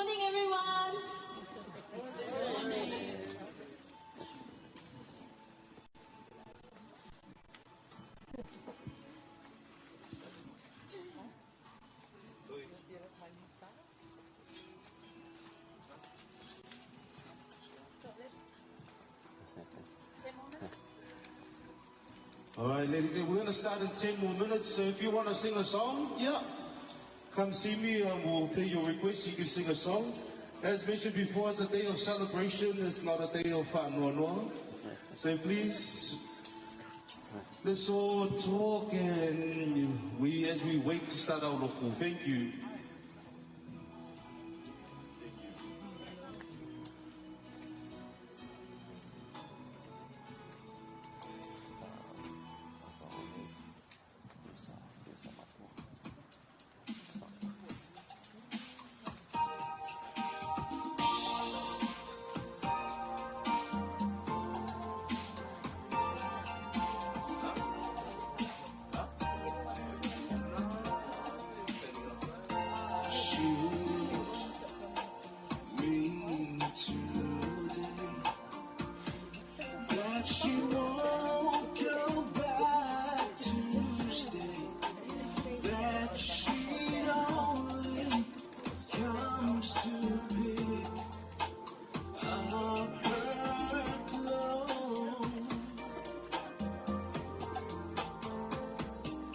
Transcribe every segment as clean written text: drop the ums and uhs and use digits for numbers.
Morning, everyone. Good morning. All right, ladies, and we're going to start in 10 more minutes. So if you want to sing a song, yeah, come see me and we'll play your request. You can sing a song. As mentioned before, it's a day of celebration. It's not a day of faanoanoa. So please, let's all talk and we as we wait to start our local. Thank you. Shoot me today that she won't go back to stay, that she only comes to pick up her clothes.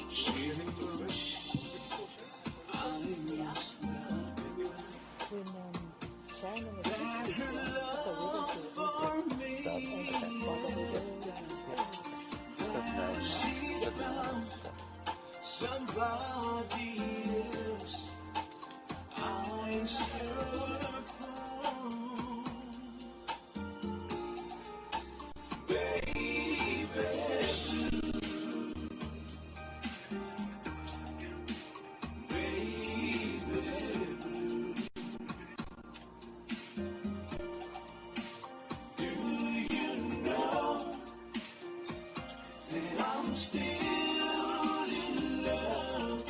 She thinks I must not regret When Sharon and the that kids her were just a little love bit for me that she found somebody else. I suppose, baby, baby, do you know that I'm still in love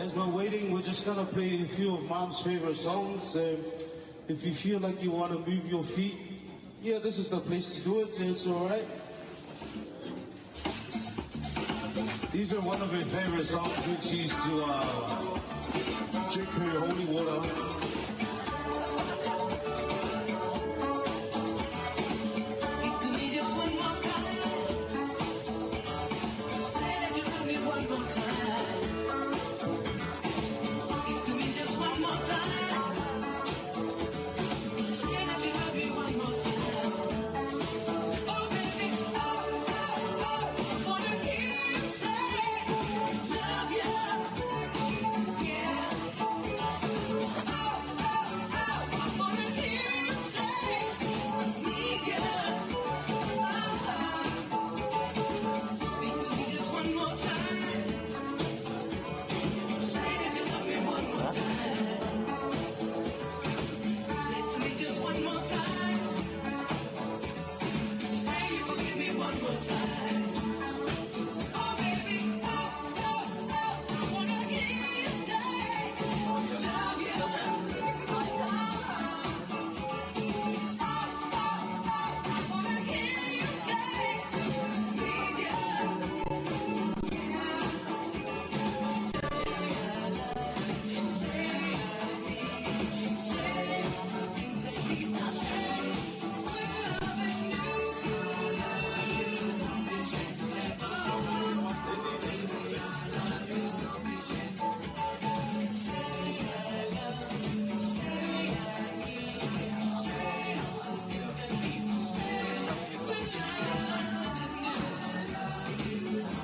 As we're waiting, we're just gonna play a few of Mom's favorite songs. If you feel like you want to move your feet, yeah, this is the place to do it. It's all right. These are one of her favorite songs, which she used to drink her holy water. Speak to me just one more time. Say that you love me one more time. Speak to me just one more time. Say that you love me one more time. Oh baby, oh, oh, oh, I wanna hear you say, love you, yeah. Oh, oh, oh, I wanna hear you say, need you. Speak to me just one more time. Say that you love me one more time. Say to me just one more time. Say you will give me one more time. Oh baby, oh, oh, oh, I wanna hear you say, love you. Oh, oh, oh, I wanna hear you say, need you.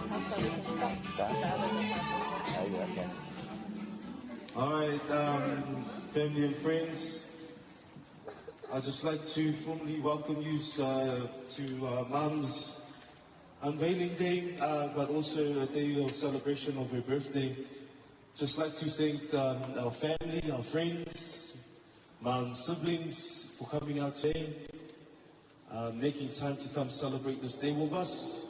Pastor, we can stop the other Oh, okay. All right, family and friends, I'd just like to formally welcome you to Mom's unveiling day, but also a day of celebration of her birthday. Just like to thank our family, our friends, Mom's siblings for coming out today, making time to come celebrate this day with us.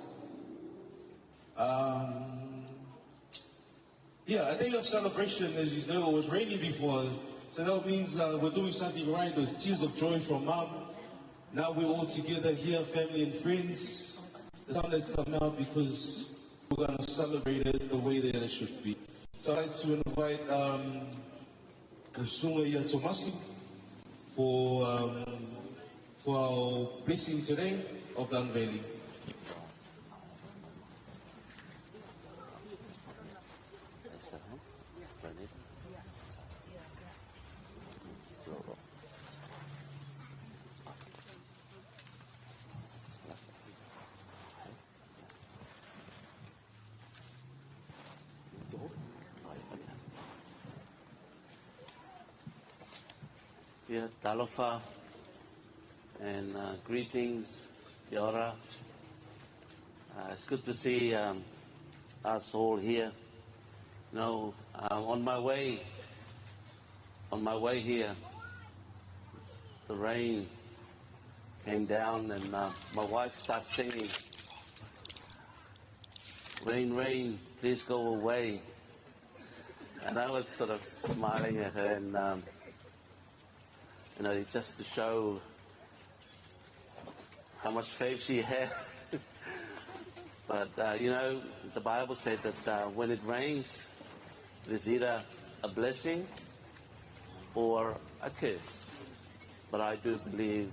Yeah, a day of celebration, as you know, it was raining before, so that means we're doing something right. There's tears of joy from Mom. Now we're all together here, family and friends. The sun has come out because we're going to celebrate it the way that it should be. So I'd like to invite the Susuga ia Tomasi for our blessing today of the unveiling. Is that him? Ready? Loro. Okay. Yeah, talofa and greetings, kia ora. It's good to see us all here. On my way here, the rain came down and my wife started singing, "Rain, rain, please go away." And I was sort of smiling at her and, just to show how much faith she had. But, the Bible said that when it rains, it is either a blessing or a curse. But I do believe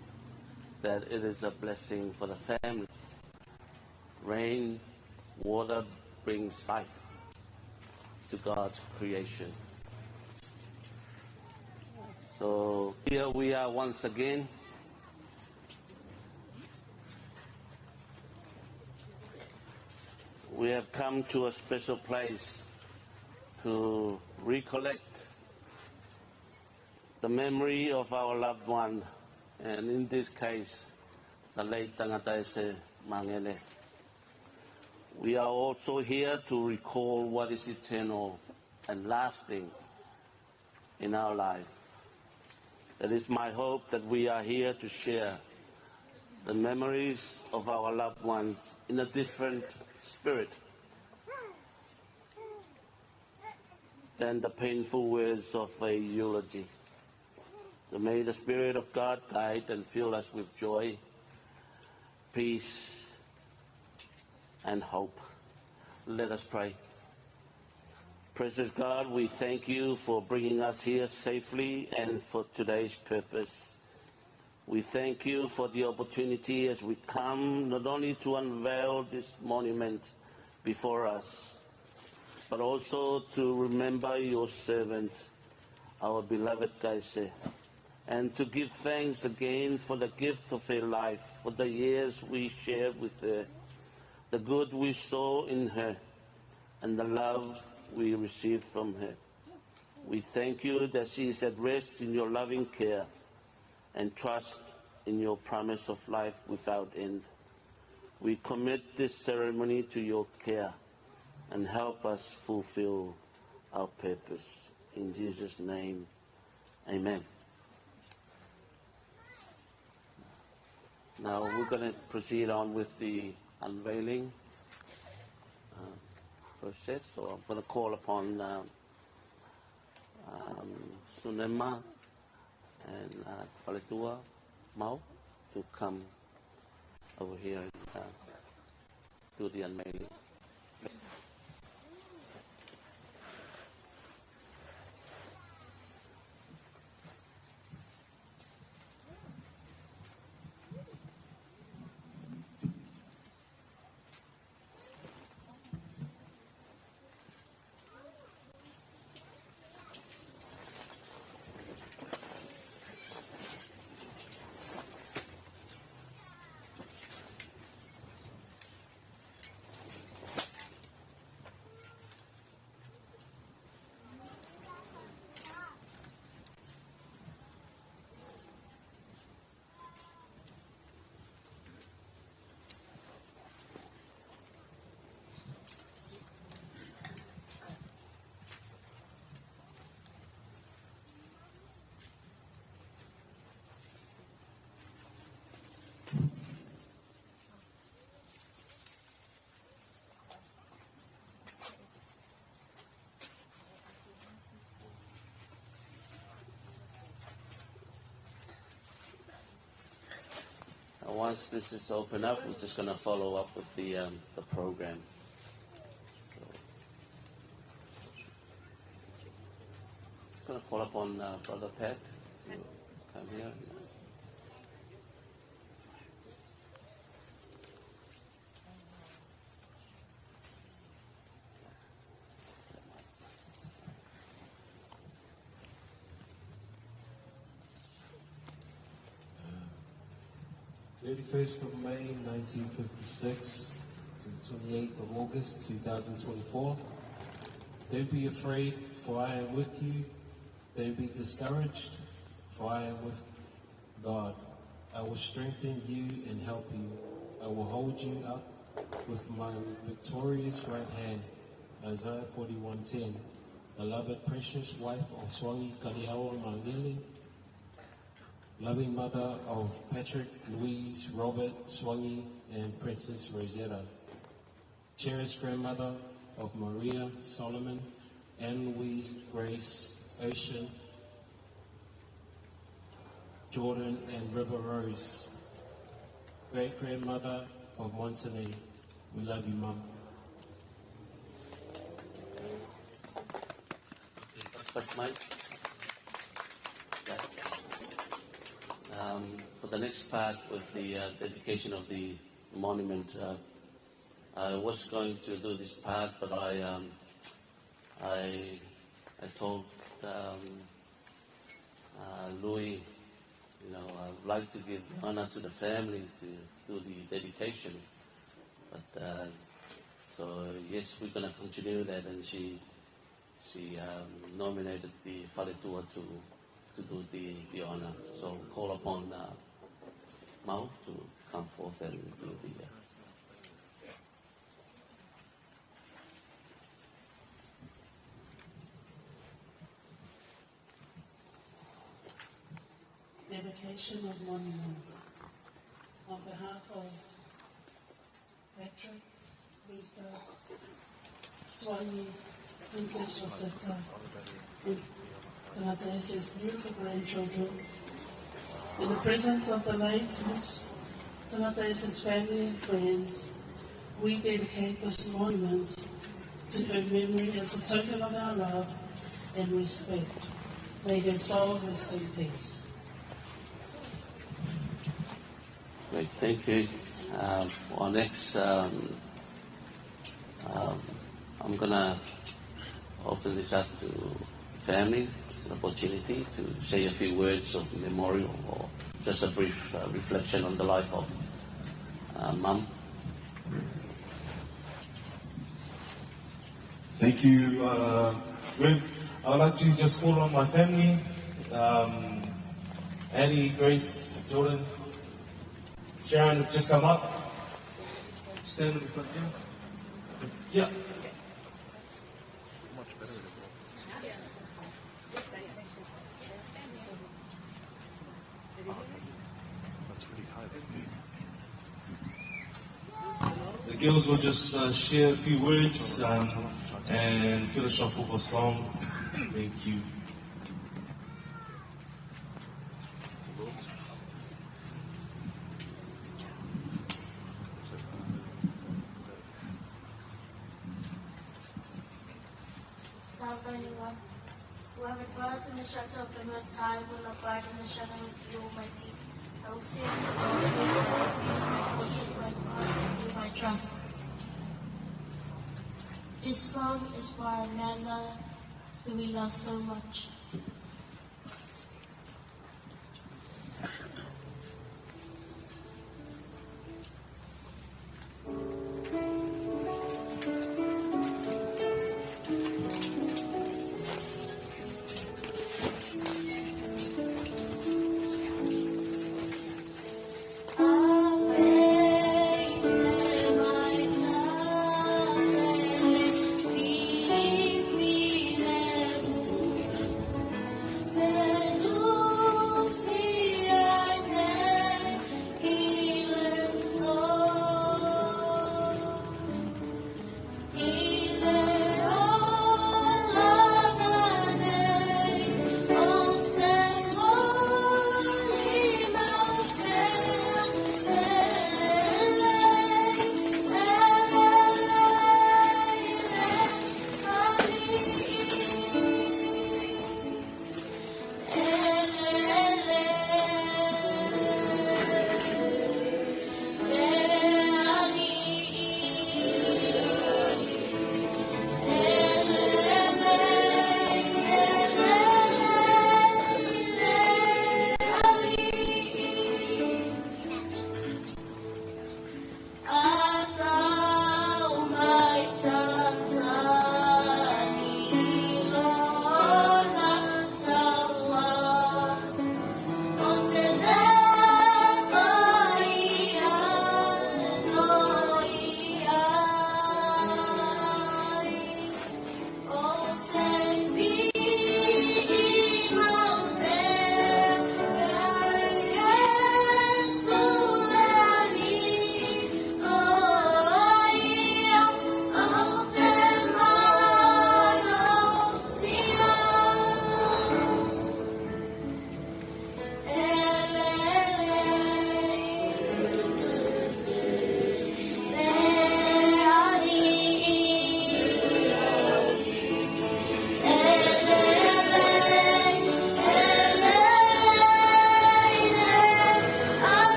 that it is a blessing for the family. Rain, water brings life to God's creation. So here we are once again. We have come to a special place to recollect the memory of our loved one, and in this case, the late Tagataese Magele. We are also here to recall what is eternal and lasting in our life. It is my hope that we are here to share the memories of our loved ones in a different spirit. than the painful words of a eulogy. So may the Spirit of God guide and fill us with joy, peace, and hope. Let us pray. Precious God, we thank you for bringing us here safely and for today's purpose. We thank you for the opportunity as we come not only to unveil this monument before us, but also to remember your servant, our beloved Kaise, and to give thanks again for the gift of her life, for the years we shared with her, the good we saw in her, and the love we received from her. We thank you that she is at rest in your loving care and trust in your promise of life without end. We commit this ceremony to your care and help us fulfill our purpose. In Jesus' name, amen. Now we're going to proceed on with the unveiling process. So I'm going to call upon Sunema and Faletua Mau to come over here and do the unveiling. Once this is open up, we're just going to follow up with the program. So, just going to call upon Brother Pat to come here. First of May 1956 to the 28th of August 2024. Don't be afraid, for I am with you. Don't be discouraged, for I am with God. I will strengthen you and help you. I will hold you up with my victorious right hand. Isaiah 41:10. Beloved, precious wife of Swangi Kariawa Mangili, loving mother of Patrick, Louise, Robert, Swangi, and Princess Rosetta. Cherished grandmother of Maria, Solomon, Anne Louise, Grace, Ocean, Jordan, and River Rose. Great-grandmother of Montane. We love you, Mum. But Mike? For the next part with the dedication of the monument, I was going to do this part, but I told Louis, you know, I'd like to give the honor to the family to do the dedication. But so yes, we're going to continue that, and she nominated the Faletua to do the honor. So call upon Mau to come forth and do the... Dedication of monuments. On behalf of Patrick, Lisa, Swangi, Princess Rosetta, and Tagataese's beautiful grandchildren, in the presence of the late Miss Tagataese's family and friends, we dedicate this monument to her memory as a token of our love and respect. May her soul rest in peace. Great, thank you. Our next, I'm going to open this up to family. It's an opportunity to say a few words of memorial or just a brief reflection on the life of Mum. Thank you, Rev. I'd like to just call on my family, Annie, Grace, Jordan, Sharon have just come up. Stand in the front here. Yeah. The girls will just share a few words and finish off with a song. Thank you. Whoever dwells in the shelter of the Most High will abide in the shadow of the Almighty. I will say unto the Lord, He is my refuge, my fortress, my God, in whom I trust. This song is for our Nana, who we love so much.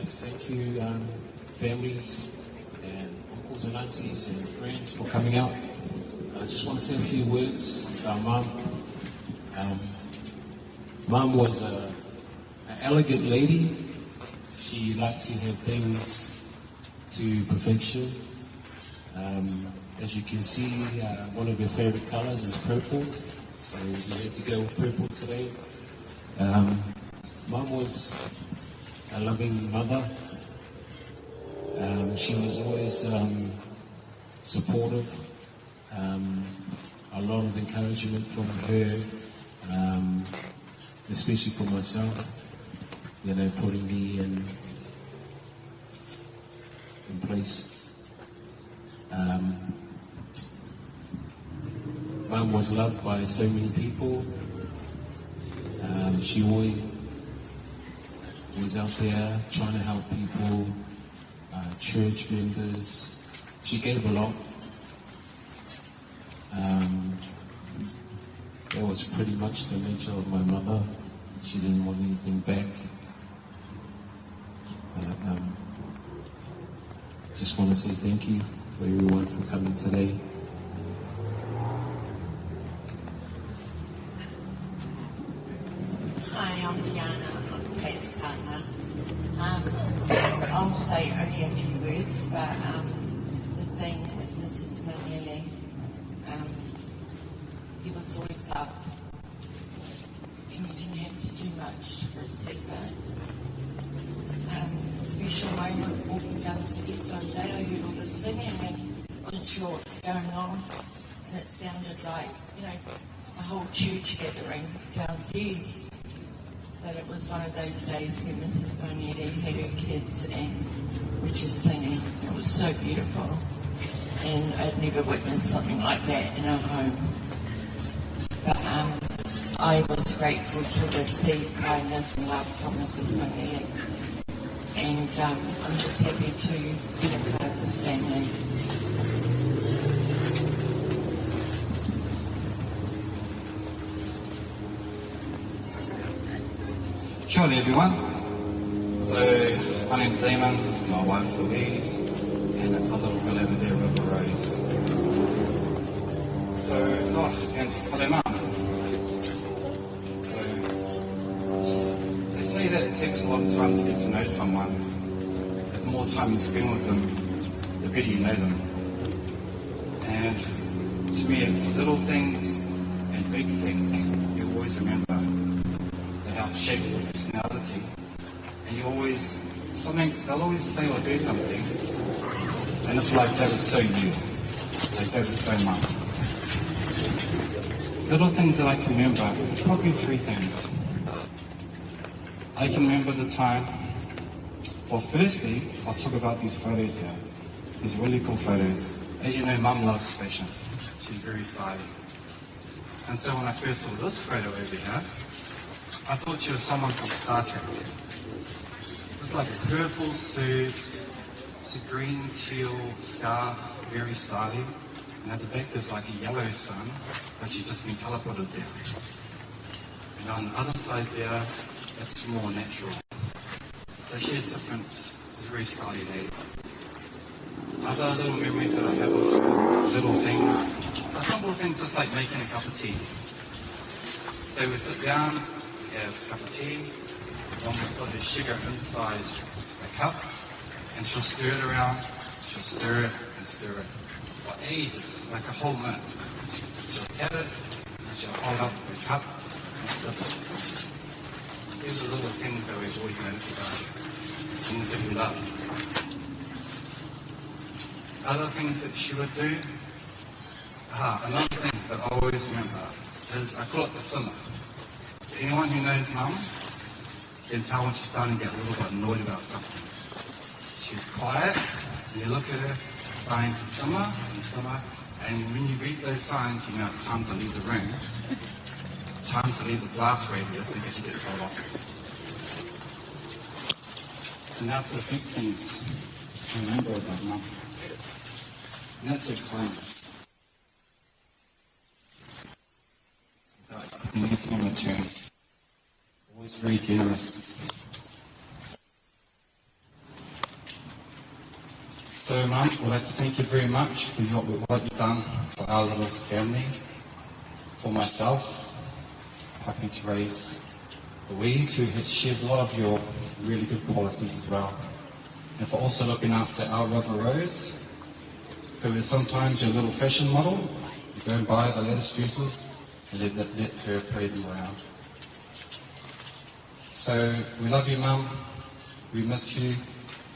like to thank you, families and uncles and aunties and friends for coming out. I just want to say a few words about Mum. Mum was an elegant lady. She liked to have things to perfection. As you can see, one of her favorite colors is purple, so we had to go with purple today. Mum was a loving mother. She was always supportive. A lot of encouragement from her, especially for myself, you know, putting me in place. Mum was loved by so many people. She always was out there trying to help people, church members. She gave a lot. That was pretty much the nature of my mother. She didn't want anything back. Just want to say thank you for everyone for coming today. Hi, I'm Tiana, I'm Pat's partner. I'll say only a few words, but the thing with Mrs. Manele, he was always up, and you didn't have to do much to receive it. Special moment walking down the stairs one day, I heard all the singing and wasn't sure what was going on, and it sounded like, you know, a whole church gathering downstairs. But it was one of those days when Mrs. Manele had her kids and were just singing. It was so beautiful, and I'd never witnessed something like that in a home. But I was grateful to receive kindness and love from Mrs. Manele, and I'm just happy to be a part of this family. Kia ora everyone. So my name's Damon, this is my wife Louise, and it's our little girl over there, River Rose. So, oh, and hello Mum. So, they say that it takes a lot of time to get to know someone. The more time you spend with them, the better you know them. And to me, it's little things and big things you always remember that help shape your personality. And you always, something, they'll always say or do something, and it's like, that is so you. Like, that is so mum. Little things that I can remember, it's probably three things. I can remember the time, well, firstly, I'll talk about these photos here. These really cool photos. As you know, Mum loves fashion. She's very stylish. And so when I first saw this photo over here, I thought she was someone from Star Trek. It's like a purple suit, it's a green teal scarf, very stylish. And at the back there's like a yellow sun, but she's just been teleported there. And on the other side there, it's more natural. So she has different, it's very stylish lady. Other little memories that I have of her, little things, a simple thing just like making a cup of tea. So we sit down, we have a cup of tea, Mum will put her sugar inside the cup, and she'll stir it around, she'll stir it and stir it for ages, like a whole minute. She'll tap it, and she'll hold up the cup and sip it. These are little things that we've always noticed about her, things that we love. Other things that she would do, another thing that I always remember is I call it the simmer. So anyone who knows Mum can tell when she's starting to get a little bit annoyed about something. She's quiet, and you look at her, it's starting to simmer and simmer, and when you read those signs, you know it's time to leave the room. Time to leave the blast radius in case you get told off. So now to the big things to remember about Mum. And that's her kindness. Without expecting anything in return. Always very generous. So, Mum, we'd like to thank you very much for what you've done for our little family, for myself, helping to raise Louise, who has shared a lot of your really good qualities as well, and for also looking after our brother Rose, who is sometimes your little fashion model. You go and buy the latest dresses and let her parade them around. So we love you, Mum. We miss you.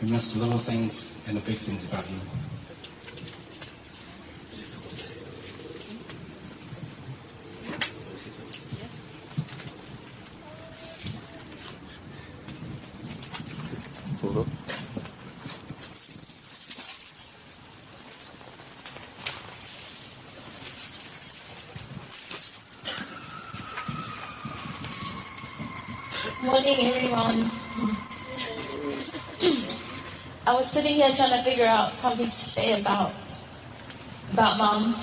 We miss the little things and the big things about you. Morning, everyone. I was sitting here trying to figure out something to say about Mum.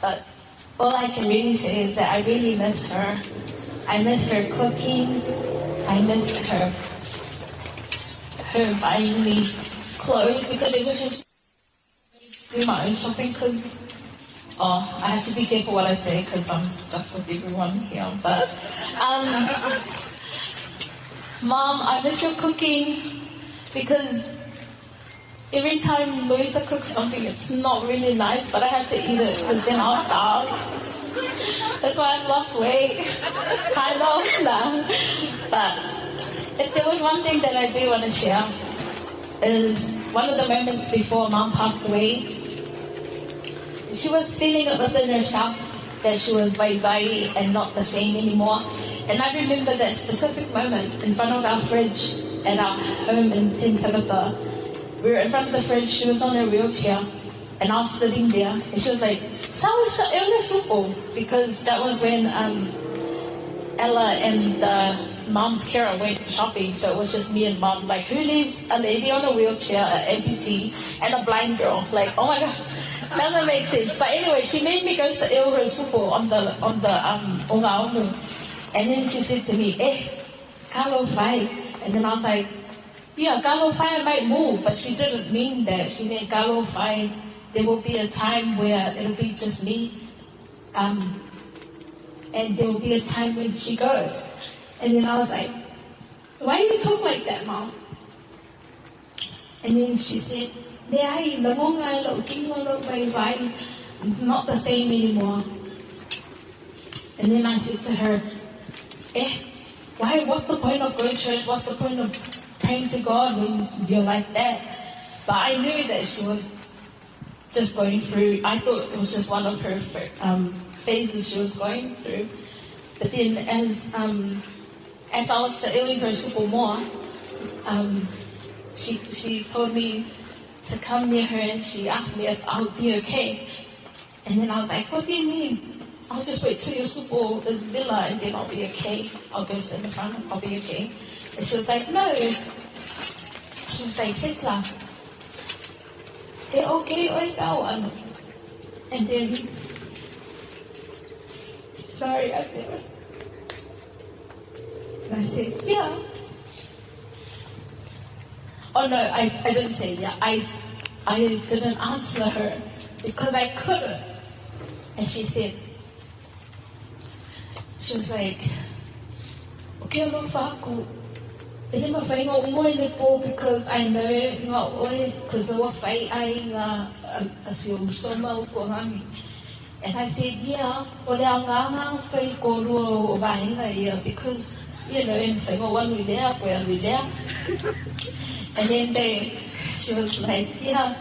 But all I can really say is that I really miss her. I miss her cooking. I miss her buying me clothes, because it was just do my own shopping, because I have to be careful what I say because I'm stuck with everyone here. But Mom, I miss your cooking, because every time Louisa cooks something, it's not really nice, but I have to eat it because then I'll starve. That's why I've lost weight, kind of. Nah. But if there was one thing that I do want to share, is one of the moments before Mom passed away. She was feeling it within herself that she was vai and not the same anymore. And I remember that specific moment in front of our fridge at our home in Tabitha. We were in front of the fridge, she was on her wheelchair, and I was sitting there, and she was like, because that was when Ella and the mom's carer went shopping, so it was just me and Mom. Like, who leaves a lady on a wheelchair, an amputee, and a blind girl? Like, oh my gosh, doesn't make sense. But anyway, she made me go to il her supo on the ongaomu. And then she said to me, kalo fai. And then I was like, yeah, kalo fai might move, but she didn't mean that. She meant kalo fai, there will be a time where it'll be just me, and there will be a time when she goes. And then I was like, why do you talk like that, Mom? And then she said, it's not the same anymore. And then I said to her, why? What's the point of going to church? What's the point of praying to God when you're like that? But I knew that she was just going through, I thought it was just one of her phases she was going through. But then as I was sailing her super more, she told me to come near her, and she asked me if I would be okay. And then I was like, what do you mean? I'll just wait till your super is villa and then I'll be okay. I'll go sit in the front and I'll be okay. And she was like, no. She was like, Sita, okay, oi. And then, sorry, I didn't. And I said, yeah. Oh no, I didn't say yeah. I didn't answer her because I couldn't. And she said, she was like, okay, alofa because I know because And I said, yeah, because, you know, and then she was like, yeah,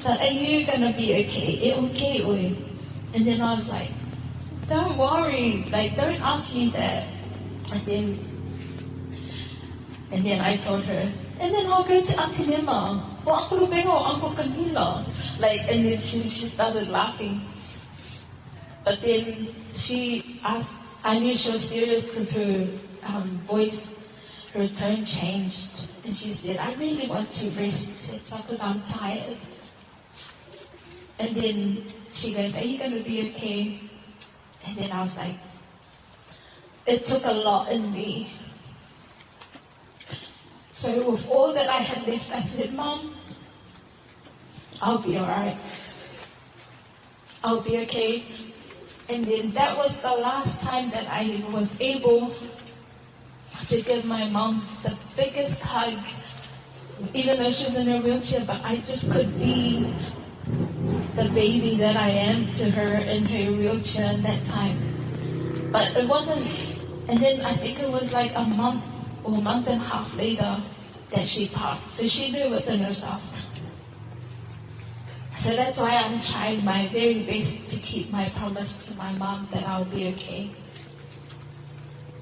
but are you gonna be okay? Okay, And then I was like, don't worry, like, don't ask me that. And then I told her, and then I'll go to Auntie Lema, or Uncle Lubengo, Uncle Camila. Like, and then she started laughing. But then she asked, I knew she was serious because her voice, her tone changed. And she said, I really want to rest, because I'm tired. And then she goes, are you going to be okay? And then I was like, it took a lot in me So with all that I had left, I said, Mom, I'll be all right. I'll be okay. And then that was the last time that I was able to give my mom the biggest hug, even though she was in her wheelchair, but I just could be the baby that I am to her in her wheelchair at that time. But it wasn't, and then I think it was like a month or a month and a half later that she passed. So she knew within herself. So that's why I'm trying my very best to keep my promise to my mom that I'll be okay.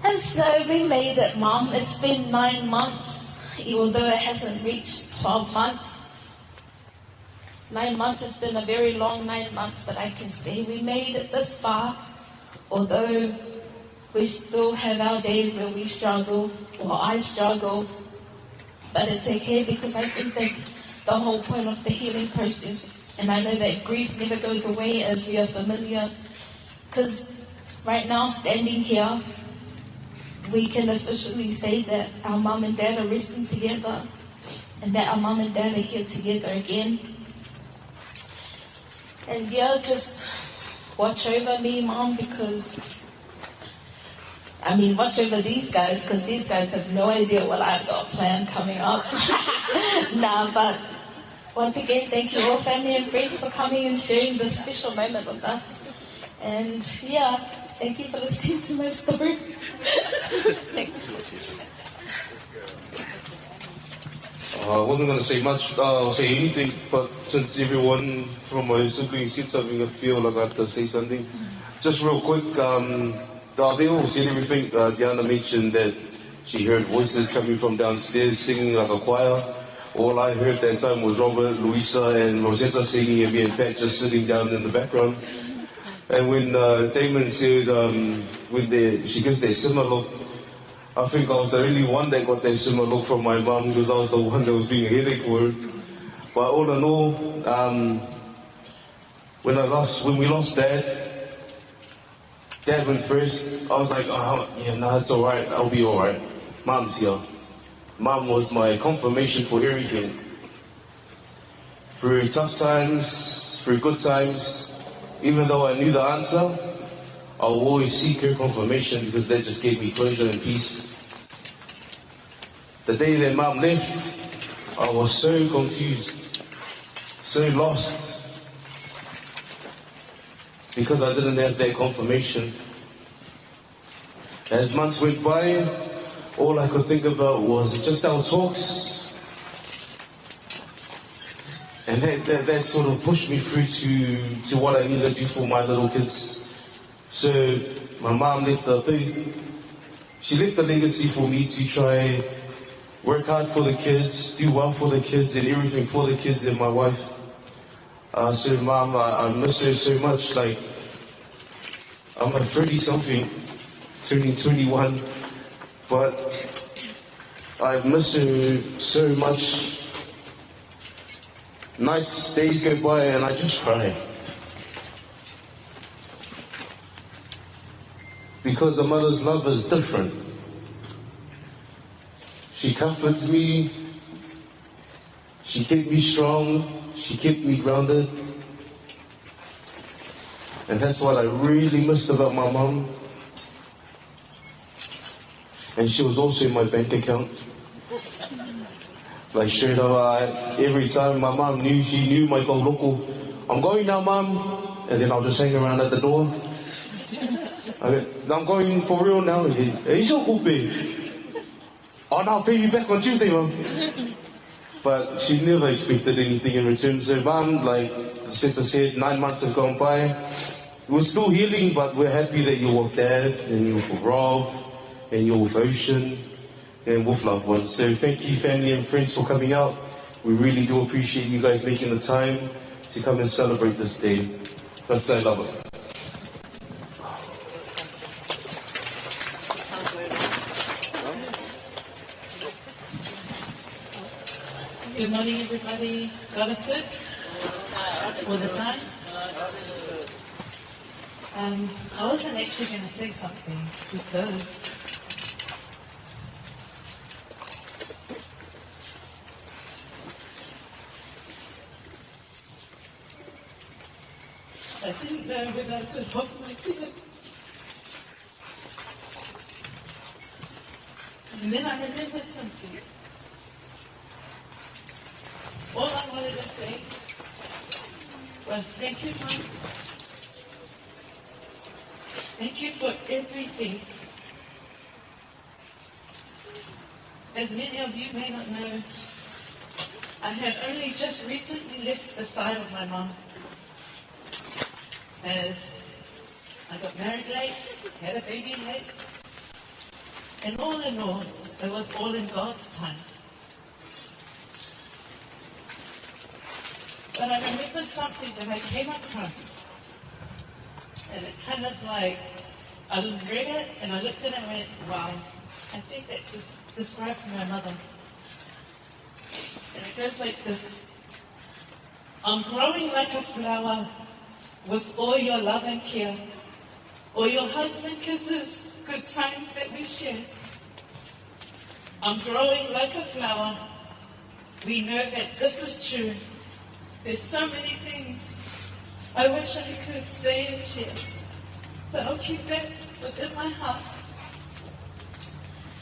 And so we made it, Mom. It's been 9 months, even though it hasn't reached 12 months. 9 months, it's been a very long 9 months, but I can say we made it this far, although we still have our days where we struggle, or I struggle, but it's okay because I think that's the whole point of the healing process. And I know that grief never goes away, as we are familiar, because right now, standing here, we can officially say that our mum and dad are resting together, and that our mum and dad are here together again. And yeah, just watch over me, Mom, because, I mean, watch over these guys, because these guys have no idea what I've got planned coming up. Nah, but once again, thank you all, family and friends, for coming and sharing this special moment with us. And yeah, thank you for listening to my story. Thanks. I wasn't going to say much, say anything, but since everyone from my siblings said something, I feel like I have to say something. Just real quick, they all said everything. Diana mentioned that she heard voices coming from downstairs singing like a choir. All I heard that time was Robert, Louisa, and Rosetta singing, and me and Pat just sitting down in the background. And when Damon said, she gives that similar look, I think I was the only one that got that similar look from my mum, because I was the one that was being a headache for her. But all in all, when we lost Dad, Dad went first. I was like, oh, yeah, no, it's all right. I'll be all right. Mom's here. Mom was my confirmation for everything. Through tough times, through good times, even though I knew the answer, I will always seek her confirmation, because that just gave me closure and peace. The day that Mom left, I was so confused, so lost, because I didn't have that confirmation. As months went by, all I could think about was just our talks. And that sort of pushed me through to what I needed to do for my little kids. So my mom left a big, she left a legacy for me to try work hard for the kids, do well for the kids, and everything for the kids and my wife. So Mom, I miss her so much. I'm a 30-something, turning 21, but I miss her so much. Nights, days go by and I just cry. Because a mother's love is different. She comforts me, she kept me strong, she kept me grounded. And that's what I really missed about my mum. And she was also in my bank account. Like straight up, every time my mum knew, she knew my local. I'm going now, Mum. And then I'll just hang around at the door. I'm going for real now. Hey, oh, no, I'll pay you back on Tuesday, Mum. But she never expected anything in return. So, Mum, like Seta said, 9 months have gone by. We're still healing, but we're happy that you're with Dad, and you're with Rob, and you're with Ocean, and with loved ones. So thank you, family and friends, for coming out. We really do appreciate you guys making the time to come and celebrate this day. But I love it. Good morning, everybody. God is good? All the time. I wasn't actually going to say something because I didn't know whether I could hold my tears. And then I remembered something. All I wanted to say was thank you, Mom. Thank you for everything. As many of you may not know, I have only just recently left the side of my mum. As I got married late, had a baby late, and all in all, it was all in God's time. But I remembered something that I came across, and it kind of like, I read it and I looked at it and went, wow, I think that just describes my mother. And it goes like this. I'm growing like a flower with all your love and care, all your hugs and kisses, good times that we've shared. I'm growing like a flower. We know that this is true. There's so many things I wish I could say and share, but I'll keep that within my heart.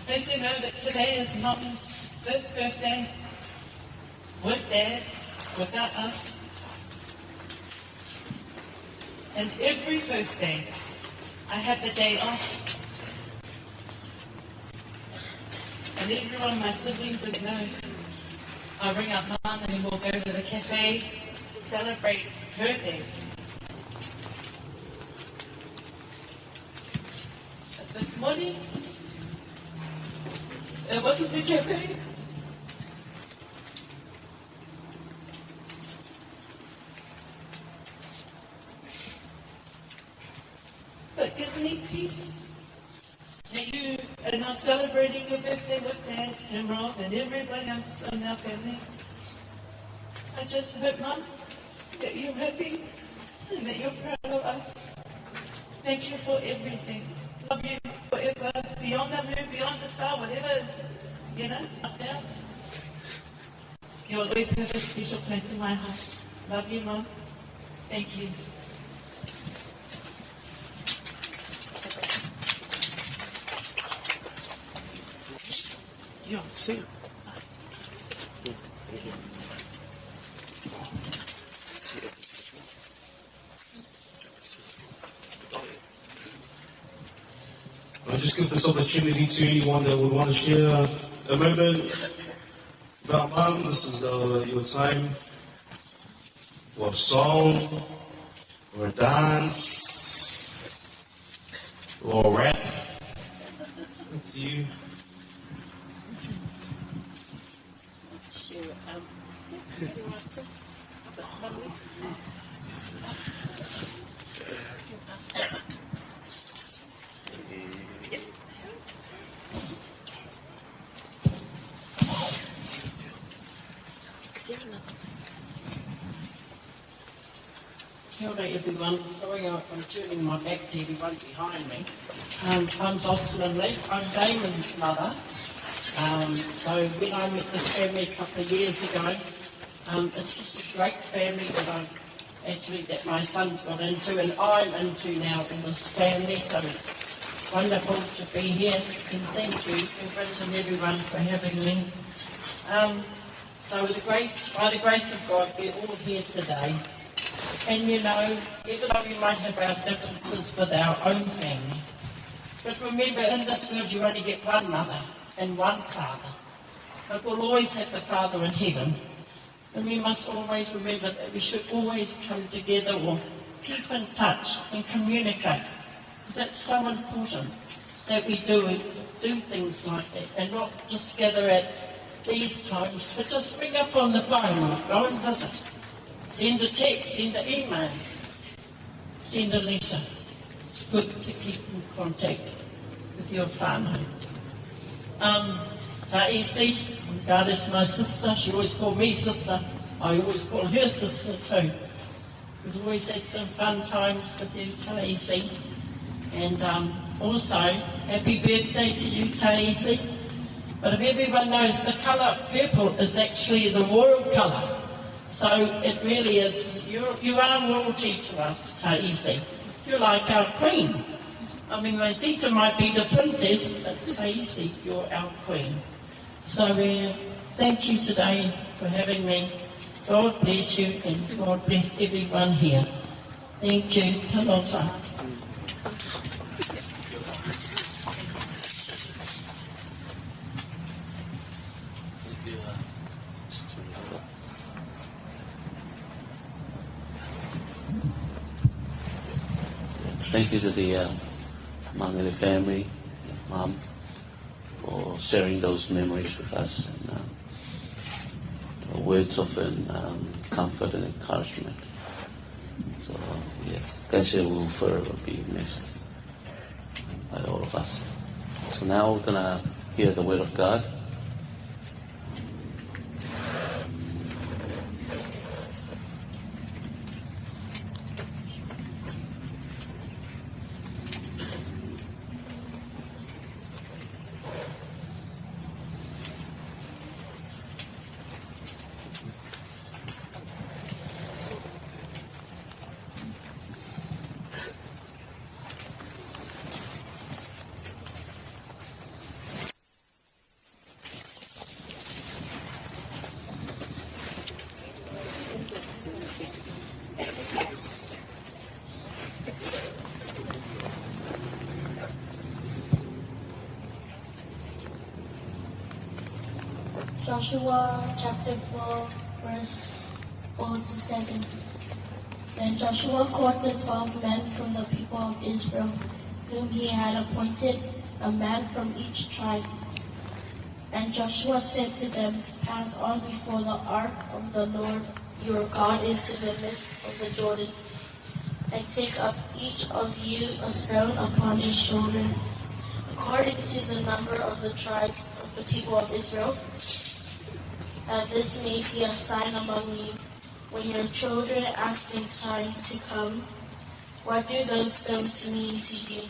As you know, that today is Mum's first birthday with Dad, without us. And every birthday, I have the day off. And everyone, my siblings, that know, I ring up Mum and we'll go to the cafe, celebrate her day. But this morning, it wasn't the cafe. But it gives me peace that you are now celebrating your birthday with Dad and Rob and everyone else in our family. I just hope, Mum, that you're happy and that you're proud of us. Thank you for everything. Love you forever, beyond the moon, beyond the star, whatever is, up there. You'll always have a special place in my heart. Love you, Mum. Thank you. Yeah, see you. I just give this opportunity to anyone that would want to share a moment about Mum. This is your time for a song, or a dance, or a rap. Up to you. Sure. Do you want to? Kia ora everyone. Sorry I'm turning my back to everyone behind me. I'm Jocelyn Lee. I'm Damon's mother. So when I met this family a couple of years ago, it's just a great family that that my son's got into and I'm into now in this family. So it's wonderful to be here, and thank you, Reverend, and everyone for having me. So by the grace of God, we're all here today. And even though we might have our differences with our own family, but remember, in this world you only get one mother and one father. But we'll always have the Father in heaven. And we must always remember that we should always come together or keep in touch and communicate. Because that's so important that we do things like that and not just gather at these times, but just ring up on the phone or go and visit. Send a text, send an email, send a letter. It's good to keep in contact with your whānau. Taisi, God is my sister. She always called me sister. I always call her sister too. We've always had some fun times with you, Taisi. And also, happy birthday to you, Taisi. But if everyone knows, the colour purple is actually the royal colour. So it really is, you are royalty to us, Taese. You're like our queen. I mean, Rosita might be the princess, but Taese, you're our queen. So thank you today for having me. God bless you and God bless everyone here. Thank you. Talofa. Thank you to the Magele family, Mom, for sharing those memories with us and words of comfort and encouragement. So, yeah, Kasia will forever be missed by all of us. So now we're going to hear the word of God. Joshua chapter 4, verse 4 to 7. Then Joshua called the 12 men from the people of Israel, whom he had appointed, a man from each tribe. And Joshua said to them, Pass on before the ark of the Lord your God into the midst of the Jordan, and take up each of you a stone upon his shoulder, according to the number of the tribes of the people of Israel, that this may be a sign among you. When your children ask in time to come, What do those stones mean to you?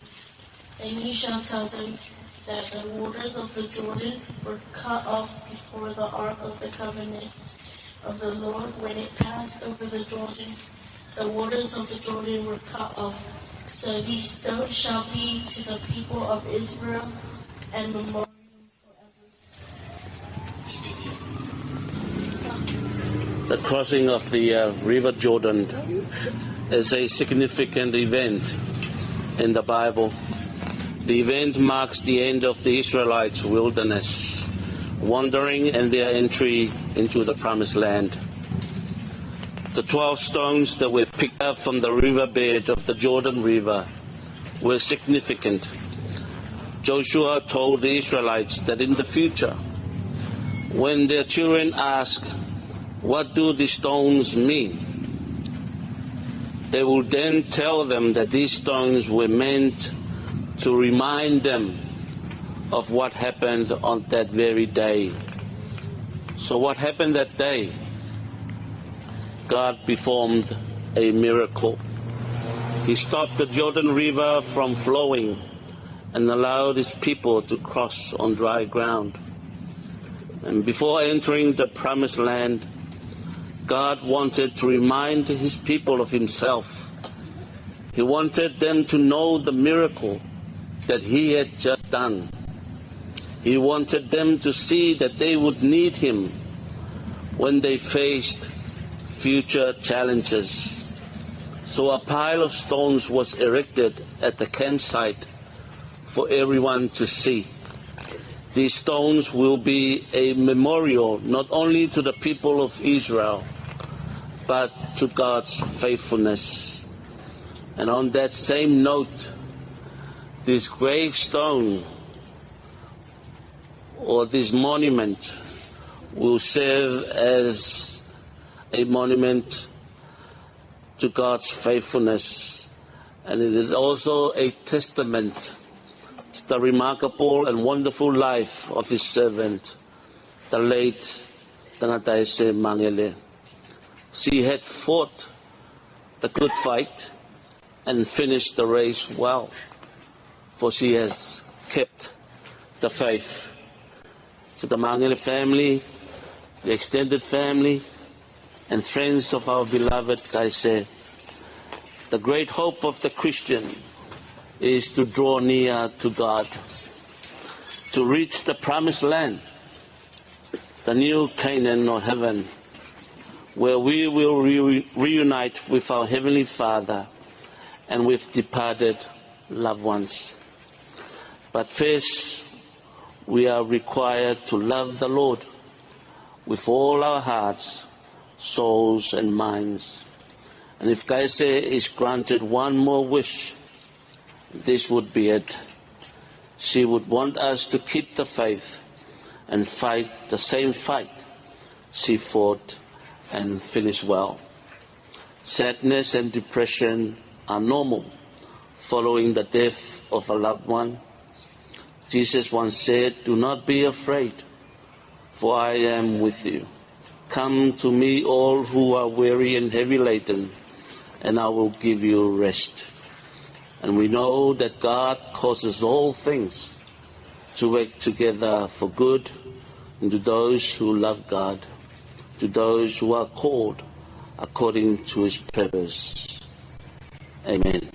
Then you shall tell them that the waters of the Jordan were cut off before the ark of the covenant of the Lord when it passed over the Jordan. The waters of the Jordan were cut off. So these stones shall be to the people of Israel and memorial. The crossing of the River Jordan is a significant event in the Bible. The event marks the end of the Israelites' wilderness wandering and their entry into the Promised Land. The 12 stones that were picked up from the riverbed of the Jordan River were significant. Joshua told the Israelites that in the future, when their children ask, What do these stones mean? They will then tell them that these stones were meant to remind them of what happened on that very day. So what happened that day? God performed a miracle. He stopped the Jordan River from flowing and allowed his people to cross on dry ground. And before entering the Promised Land, God wanted to remind his people of himself. He wanted them to know the miracle that he had just done. He wanted them to see that they would need him when they faced future challenges. So a pile of stones was erected at the campsite for everyone to see. These stones will be a memorial not only to the people of Israel, but to God's faithfulness. And on that same note, this gravestone or this monument will serve as a monument to God's faithfulness. And it is also a testament to the remarkable and wonderful life of his servant, the late Tagataese Magele. She had fought the good fight and finished the race well, for she has kept the faith. To the Magele family, the extended family, and friends of our beloved Kaise, the great hope of the Christian is to draw near to God, to reach the promised land, the new Canaan or heaven, where we will reunite with our Heavenly Father and with departed loved ones. But first, we are required to love the Lord with all our hearts, souls, and minds. And if Kaise is granted one more wish, this would be it. She would want us to keep the faith and fight the same fight she fought and finish well. Sadness and depression are normal following the death of a loved one. Jesus once said, Do not be afraid, for I am with you. Come to me, all who are weary and heavy laden, and I will give you rest. And we know that God causes all things to work together for good to those who love God, to those who are called according to his purpose. Amen.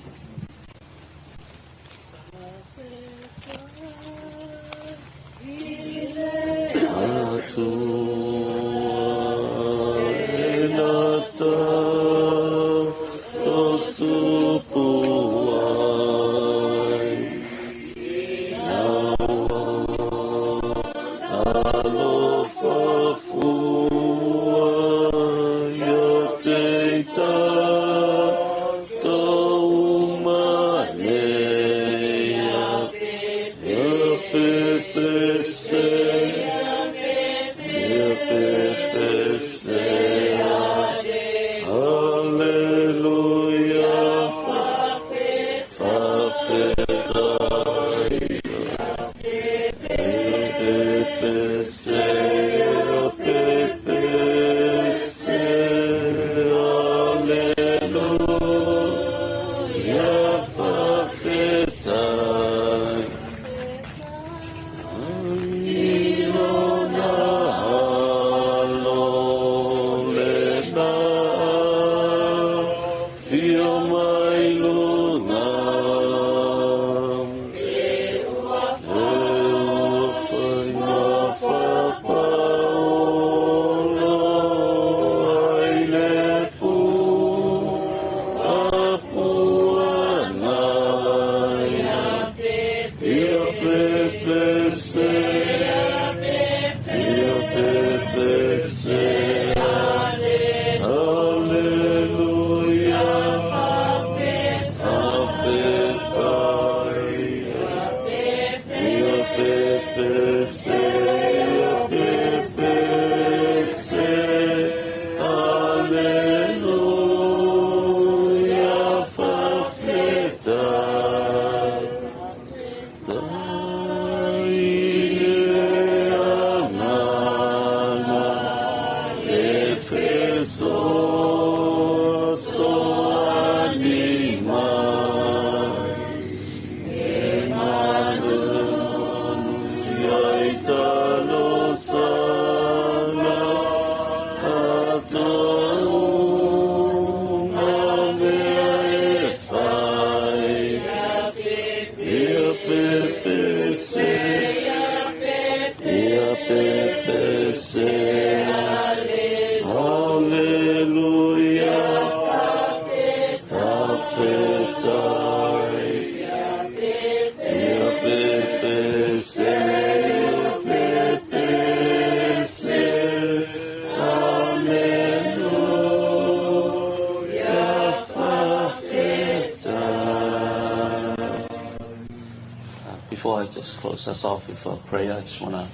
Before I just close us off with a prayer, I just want to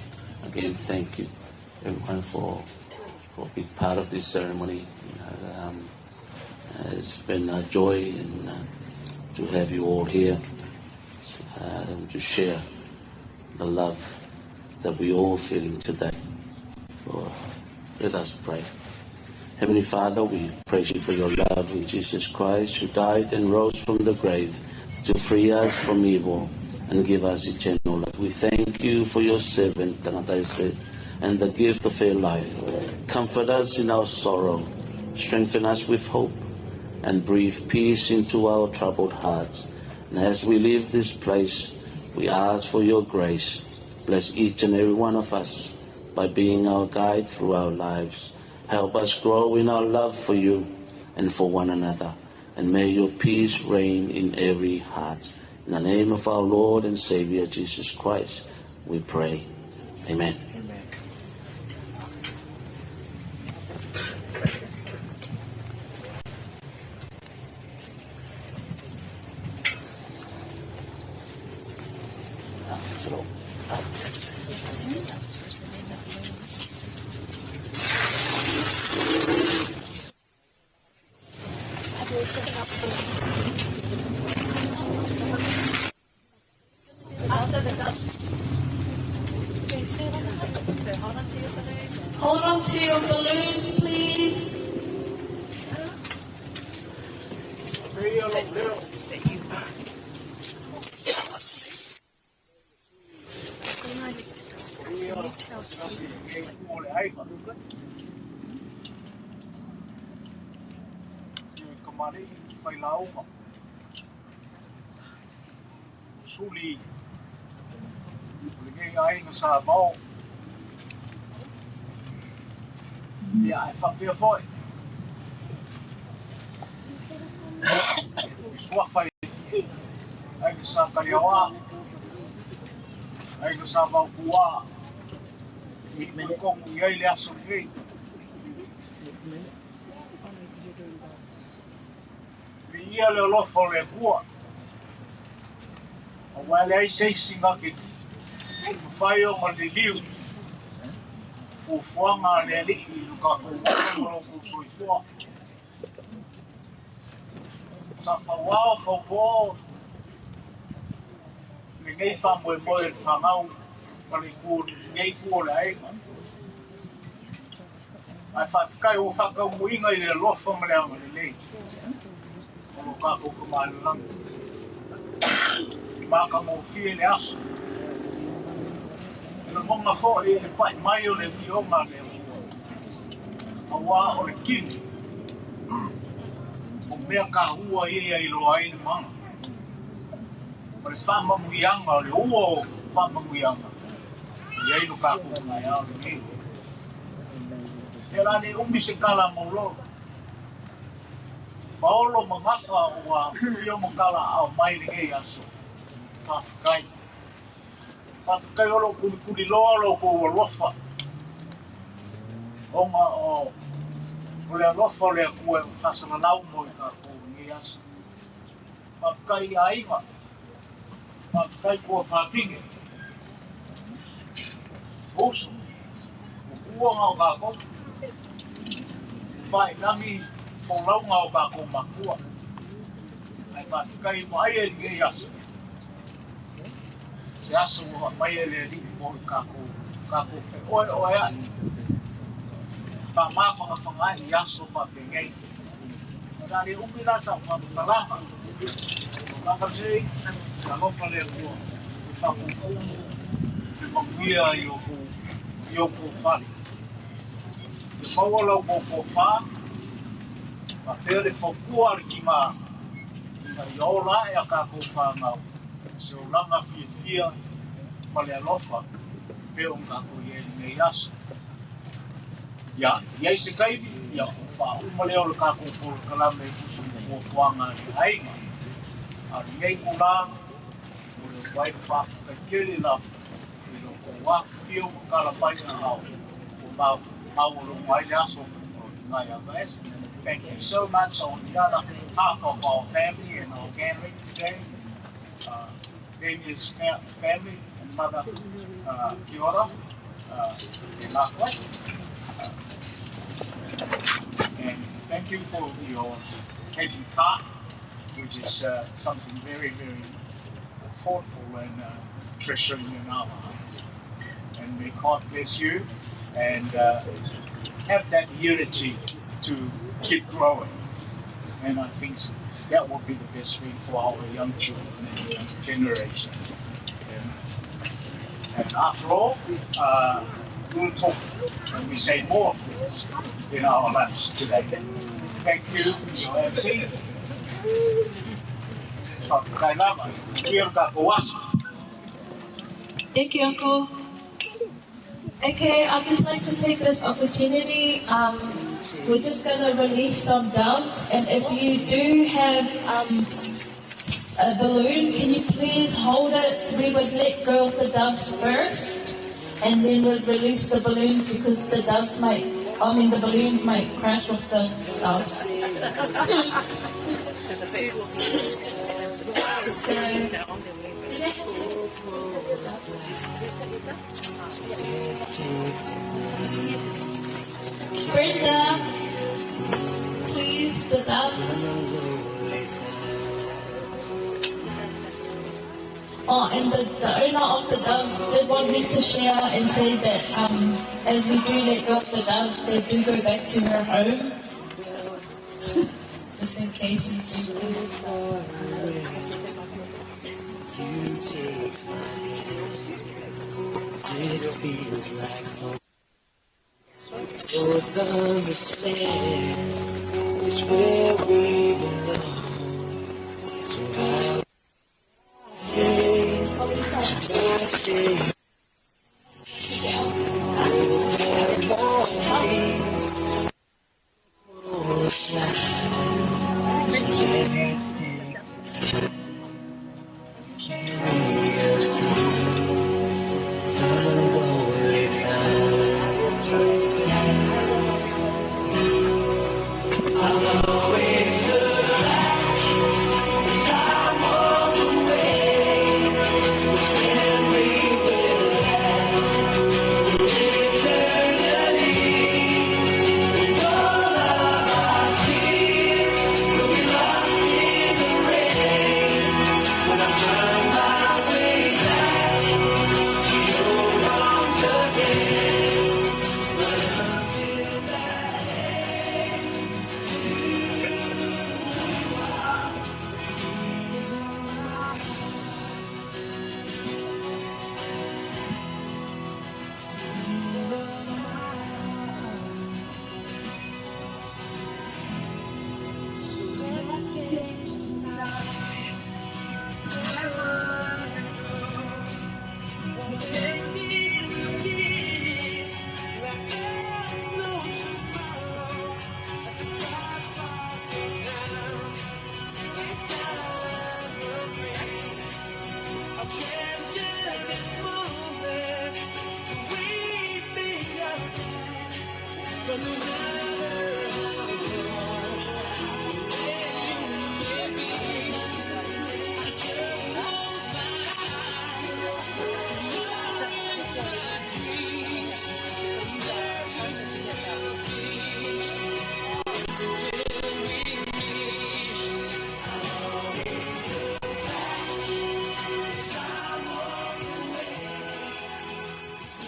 again thank you everyone for being part of this ceremony. It's been a joy and to have you all here and to share the love that we all feeling today. So let us pray. Heavenly Father, we praise you for your love in Jesus Christ, who died and rose from the grave to free us from evil and give us eternal life. We thank you for your servant, Tagataese, and the gift of her life. Comfort us in our sorrow Strengthen us with hope and breathe peace into our troubled hearts. And as we leave this place, we ask for your grace. Bless each and every one of us by being our guide through our lives. Help us grow in our love for you and for one another. And may your peace reign in every heart. In the name of our Lord and Savior Jesus Christ, we pray. Amen. Amen. Hold on to your balloons, please. Suli o lenei aiga Samoa ia ae faapea foi i suafa i aiga sa Kaiaoa, aiga sa Vaopuā i kogu i ai le aso lenei. Viia le alofa o le Atua auā e leai se isi na te mafai ona liliu fuafuaga a le Alii i lo tatou ola ma lo outou soifua. Sa fauao faupo lenei faamoemoe o le fanau ma le itu lenei itu o le aiga. Ae faafetai ua faataumuina i le alofa ma le agalelei o lo tatou Tama i le Lagi. E matagofie le aso. E lagona foi le pai mai o le afioga a le Atua. Auā o le kini o mea kahua ia e iloa ai le mana. Ma le faamanuiaga o le ua o faamanuiaga e i ai lo tatou taeao lenei. Ia o le a le umi se tala maulolo. Paolo ma Gafa ua afifio ma talaaao mai lenei aso. Faafetai. Faafetai o lo o kulikuliloa lo outou alofa ona o le alofa o le Atua e faasalalau mo i tatou i lenei aso. Faafetai i aiga, faafetai tuafafine, uso, o tua na o tatou, faailagi folauga o tatou matua. Ae faafetai vaaia i lenei aso, se aso ua aumai e le Alii mo i tatou, tatou feoeoeai, faamafagafaga ai i aso faapenei. O le a le umi la sau faamatalaga, lava nei, alofa le Atua, e faapuupuu le manuia i outou fale. Ia maua la outou tofa, faapea le fautua a le tina ina ia ola ae a tatou fanau i se olaga fiafia ma le alofa e pei ona tatou i ai i lenei aso. Ia i ai se taimi, ia ona faauma lea o le tatou polokalame e tusa ma fuafuaga a le aiga. A o lenei itulā, o le atu ai le faafetai tele lava i lo outou afifio ma tala mai aao ua maualuga ai le aso o le Gaeagaese. Thank you so much on the other half of our family and our gathering today. Damien's family and mother, kia ora, e ngā. And thank you for your taking part, which is something very, very thoughtful and treasuring in our hearts. And may God bless you and have that unity to keep growing. And I think that will be the best thing for our young children and young generation. And after all, We'll talk when we say more things in our lunch today. Thank you, your MC. Thank you, Uncle. Okay, I'd just like to take this opportunity. We're just going to release some doves, and if you do have a balloon, can you please hold it? We would let go of the doves first, and then we'll release the balloons because the doves might, I mean, the balloons might crash with the doves. So, do you guys Brenda, please, the doves. Oh, and the owner of the doves did want me to share and say that as we do let go of the doves, they do go back to her home. Just in case you do think. You take my hand. It feels like home. Both understand it's where we belong. So I say, I say,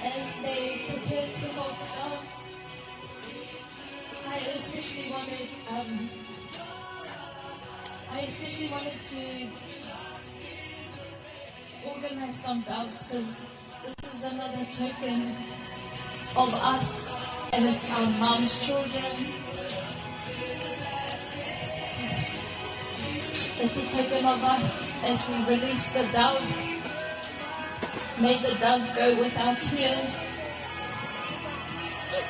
As they prepare to hold the doves, I especially wanted, to organize some doves because this is another token of us as our mom's children. It's a token of us as we release the dove. May the dove go with our tears.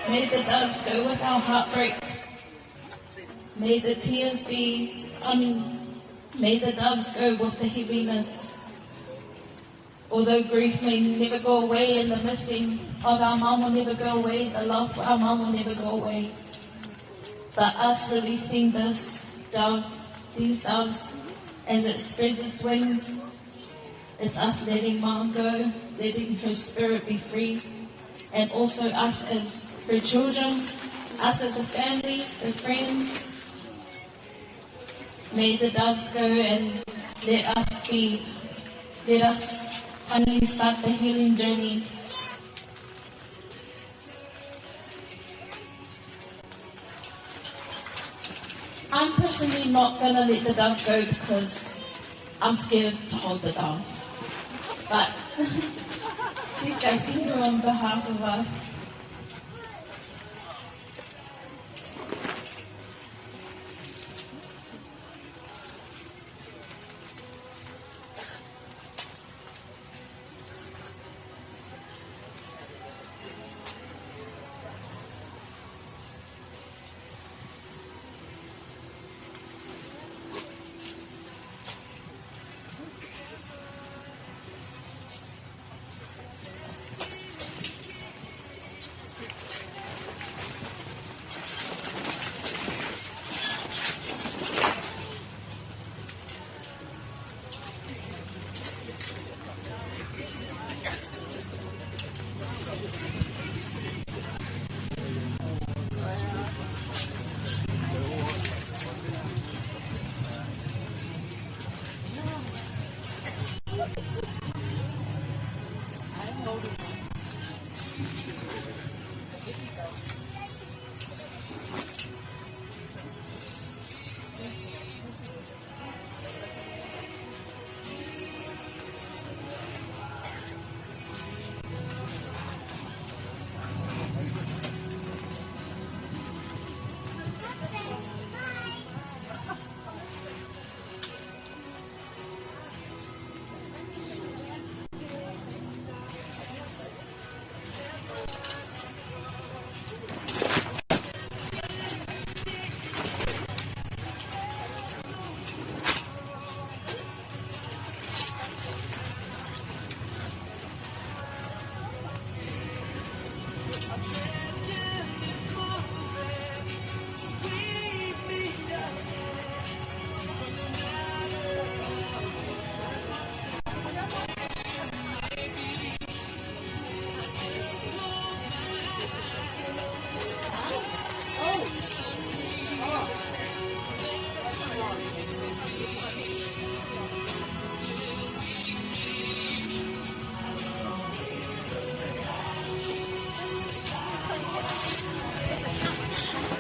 May the doves go with our heartbreak. May the tears be, I mean, may the doves go with the heaviness. Although grief may never go away and the missing of our mom will never go away, the love for our mom will never go away. But us releasing this dove, these doves, as it spreads its wings, it's us letting mom go, letting her spirit be free, and also us as her children, us as a family, her friends. May the doves go and let us be, let us finally start the healing journey. I'm personally not going to let the dove go because I'm scared to hold the dove. But these guys can go on behalf of us.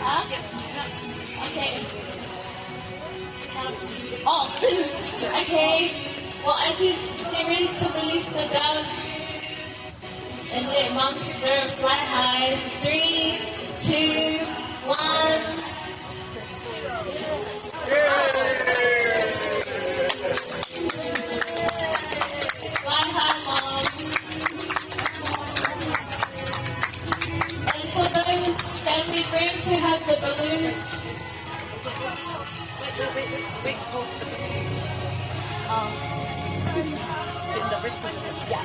Huh? Okay. Oh, okay. Well, as you get ready to release the doves and let mom's spirit fly high, 3, 2, 1. Fly high, Mom. And for those family friends who have the balloons. Wait, for the balloons. In the rest of it. Yeah.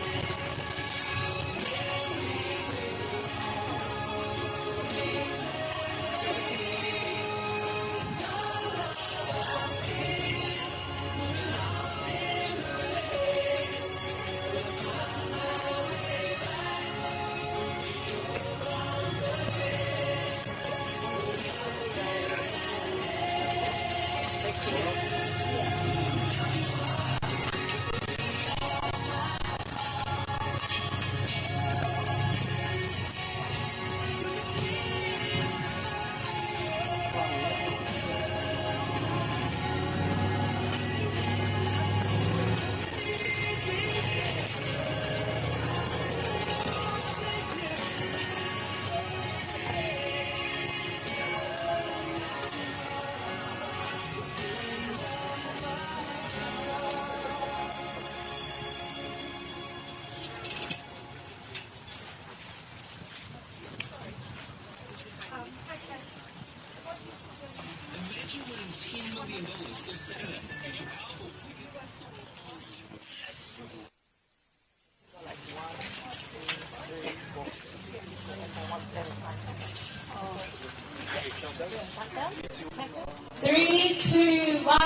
3, 2, 1.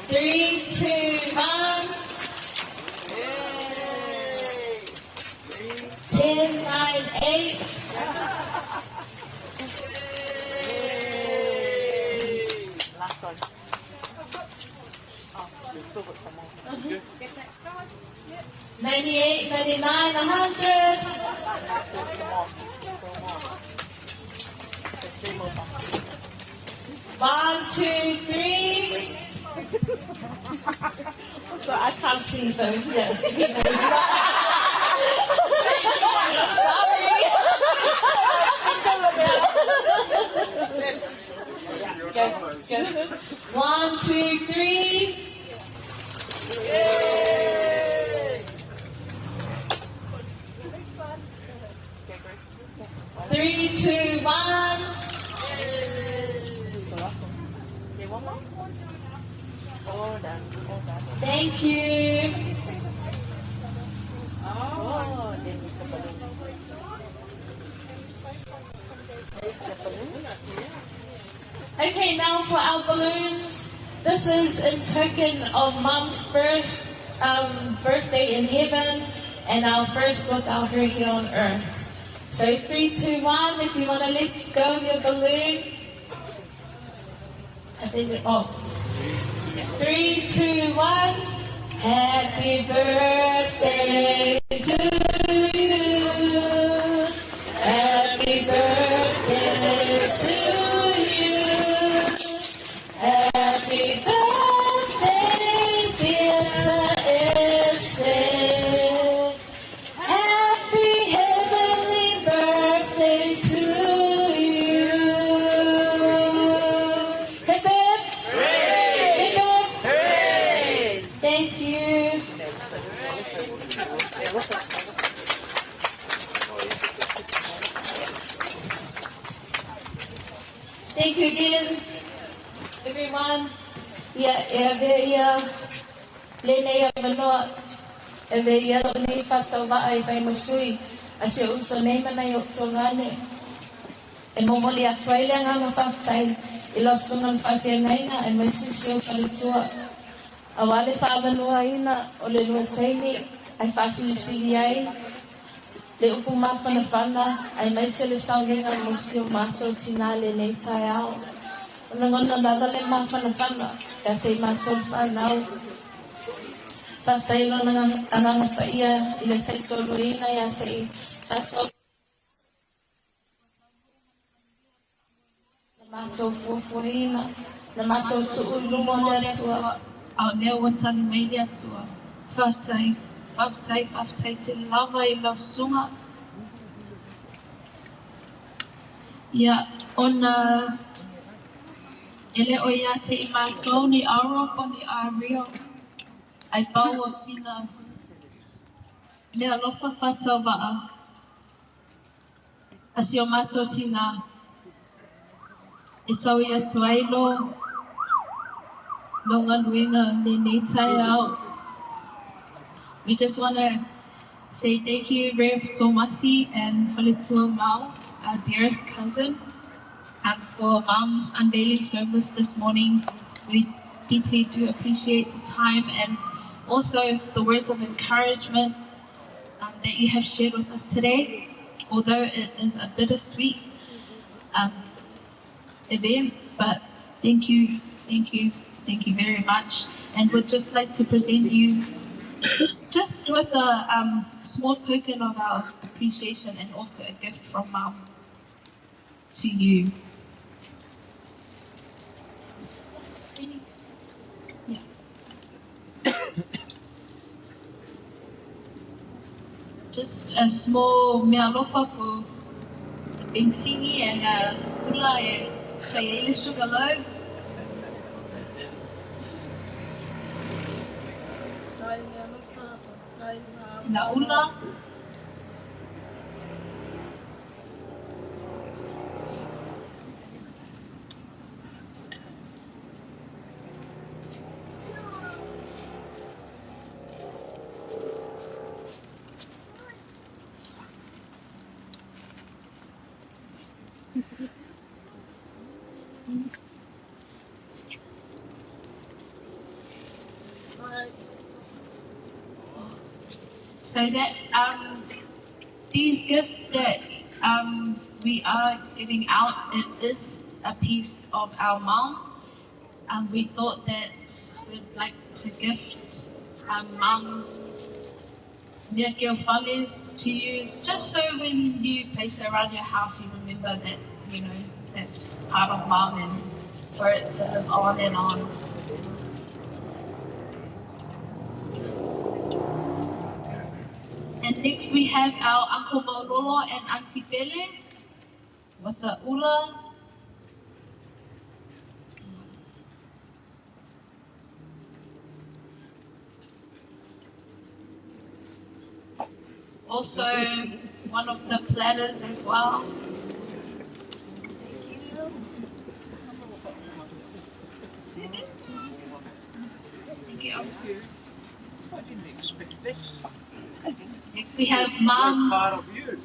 3, 2, 1. 10, 9, 8. Last one. Oh, we've still got some more. 98, 99, 100. 1, 2, 3. So I can't see, so yeah. Sorry. 1, 2, 3. 3, 2, 1. Thank you. Okay, now for our balloons. This is in token of Mom's first birthday in heaven and our first without her here on earth. So 3, 2, 1, if you want to let go of your balloon. I think it, oh. 3, 2, 1. Happy birthday to you. Happy birthday to you. Happy birthday, dear Ta'ese. Happy heavenly birthday to you. Hip hip. Hip hip. Hooray. Thank you. Thank you again, everyone. Ia e avea ia lenei avanoa e avea ia lou nei faatauvaa e fai ma sui a si ou uso nei ma nai o'u tuagane. E momoli atu ai le agaga faafetai i lau susuga le faafeagaiga aemaise si ou faletua. Auā le faaavanoaina o le lua taimi ae faasilisili ai le upu mafanafana aemaise le sauniga mo si o matou tinā lenei taeao. O lagona lava le mafanafana ia te i matou le fanau. Faafetai lona agaga paia i le taitoluina ia te i tatou na matou fuafuaina, na matou tuu i luma o le Atua, a o lea ua tali mai le Atua. Faafetai, faafetai, faafetai tele lava i lau susuga. Ia, ona e le o ia te i matou ni Aro po o ni Ario, ae pau o sina meaalofa faatauvaa a si o matou tinā e taui atu ai lo lo galuega lenei taeao. We just want to say thank you, Rev Tomasi and Faletua Mau, our dearest cousin, for Mom's unveiling service this morning. We deeply do appreciate the time and also the words of encouragement that you have shared with us today. Although it is a bittersweet event, but thank you, thank you, thank you very much. And we'd just like to present you just with a small token of our appreciation and also a gift from Mom to you. Yeah. Just a small meaalofa for the penisini and a ula e fai ai le sugar loaf. La ula. So that these gifts that we are giving out, it is a piece of our mom. We thought that we'd like to gift Mom's mea fales to use, just so when you place it around your house, you remember that, you know, that's part of Mom and for it to live on and on. And next we have our Uncle Maulolo and Auntie Pele with the ula. Also one of the platters as well. Thank you. I didn't expect this. Next we have Mom's, Part of you.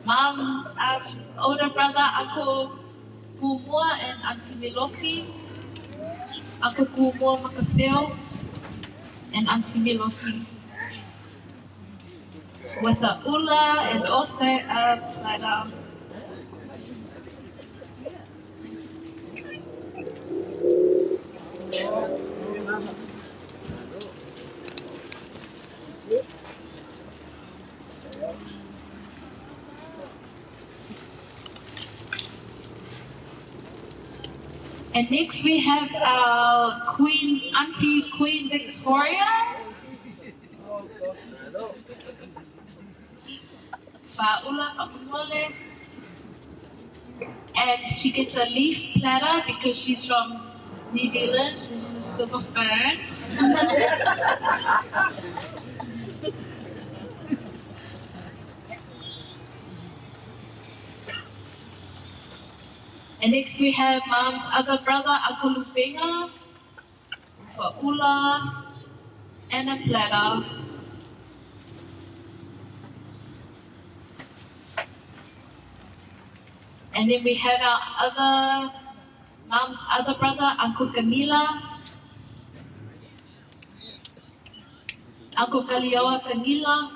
Mom's older brother, Uncle Kumua and Auntie Milosi. Uncle Kumua Makafeo and Auntie Milosi. With a ula and also a platter. And next we have our Queen, Auntie Queen Victoria. Fa'ula Fa'umole. And she gets a leaf platter because she's from New Zealand, so she's a silver fern. And next we have Mom's other brother, Uncle Lupenga, for ula and a platter. And then we have our other, Mom's other brother, Uncle Kanila. Uncle Kalioa Kanila.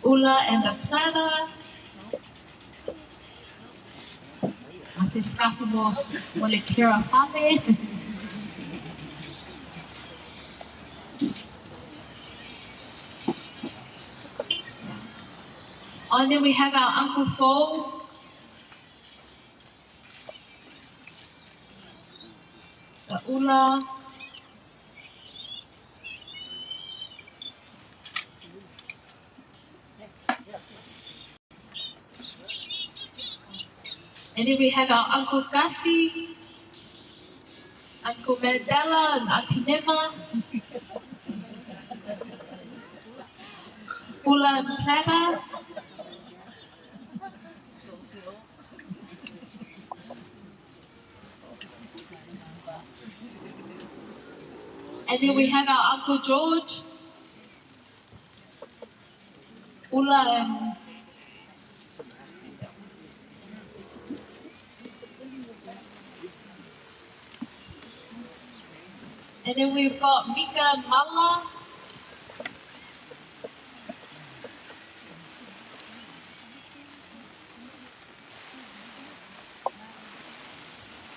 Ula and a platter. Se scarf mo le Kera Fale. And then we have our Uncle Fo. The Ula. And then we have our Uncle Kasi, Uncle Mandela and Auntie Nema, Ula and Plata. And then we have our Uncle George, Ula and And then we've got Mika and Mala.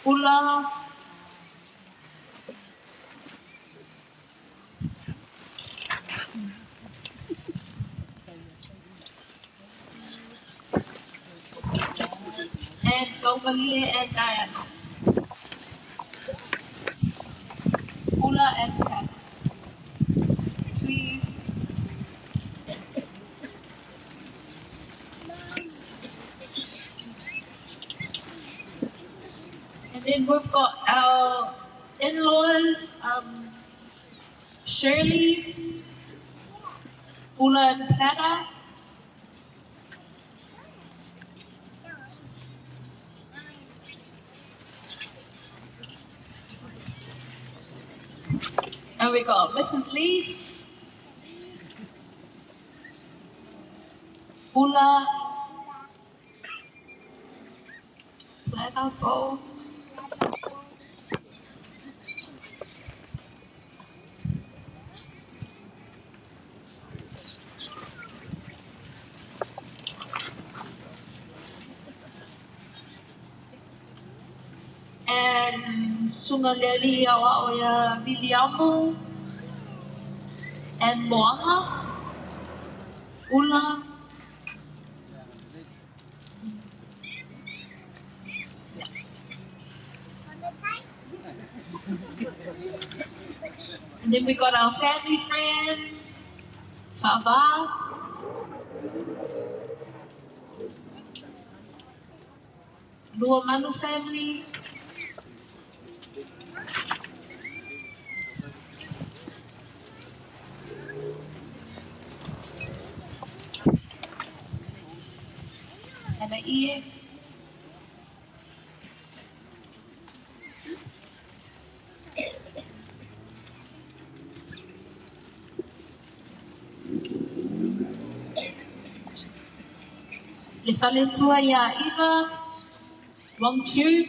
Ula. And Gomalie and Diana. Ula and Pat. Please. And then we've got our in-laws, Shirley, Ula and Plata. And we got Mrs. Lee, Ula, Plata Bo, and Sungaleli Awaoya Viliamu, and Moanga, Ula. Yeah. And then we got our family friends, Fava, Luamanu family, and Ie. Le Faletua ia Iva, Wong Chu,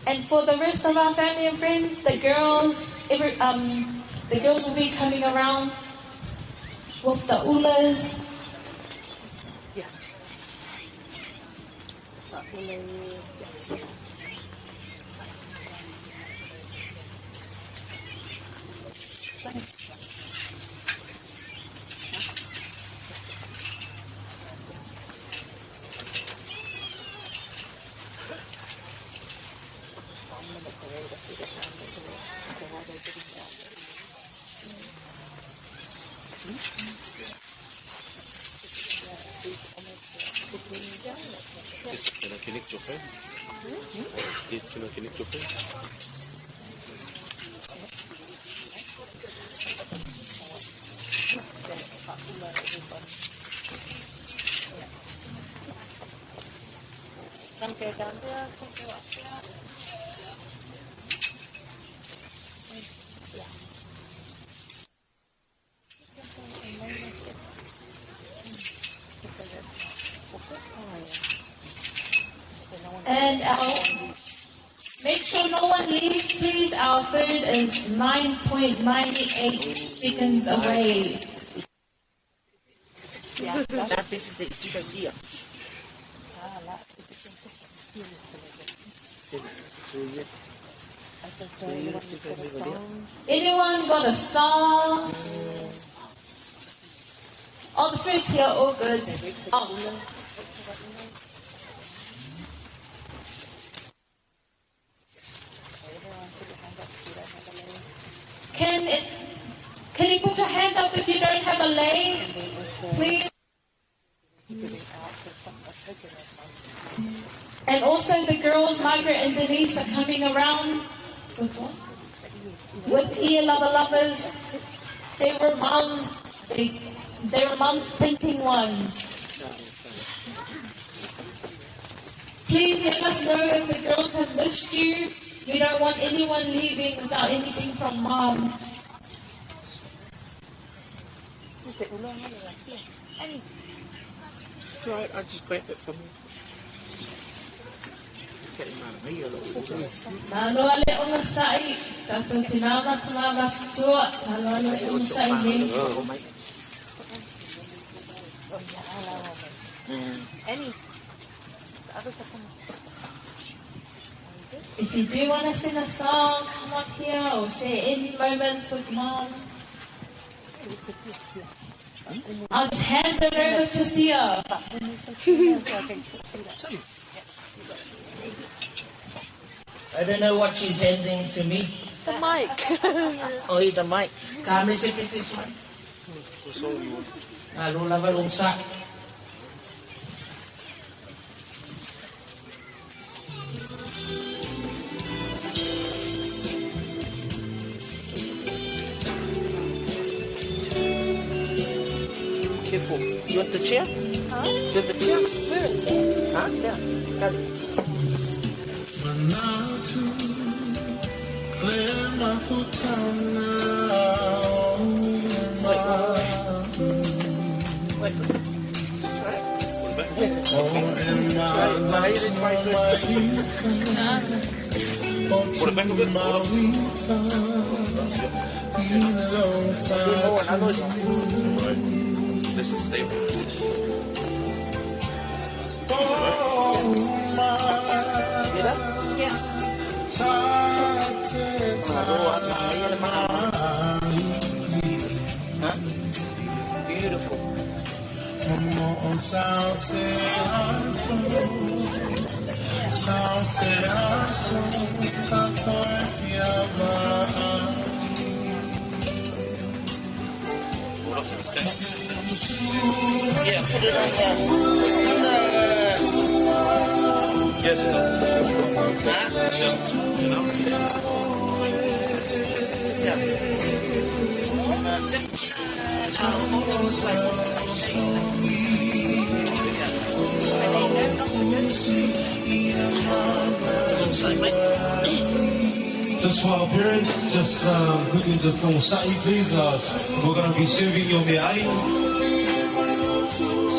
And for the rest of our family and friends, the girls, the girls will be coming around with the ulas. Yeah. Can I connect your phone? Can I connect your phone? Some go down there, some go up there. Yeah. please, our food is 9.98 seconds away. Anyone got a song? All the food's here, all good. Oh. Can you put your hand up if you don't have a lei, please? And also the girls, Margaret and Denise, are coming around with what? With ear lover lovers. They were mums. They were mums printing ones. Please let us know if the girls have missed you. We don't want anyone leaving without anything from mom. It's all right, I'll just grab it from you. Nalo ale o masai, tatou te nā matua matutua, nalo ale o masai nei. Annie, the others are coming. If you do want to sing a song, come up here or share any moments with mom. I'll just hand it over to Sia. I don't know what she's handing to me. The mic. Oh, the mic. Ka mese mese mai. Alo lava lo sa. Careful. You want the chair? Huh? You want the chair? Where is it? Huh? Yeah. Go. Wait. Put it back a bit. This is stable. Yeah. Beautiful. Yeah, put it on the. Yes, Huh? Yeah. Just for our parents, just quickly just sa'i, please. We're going to be serving your me'ai.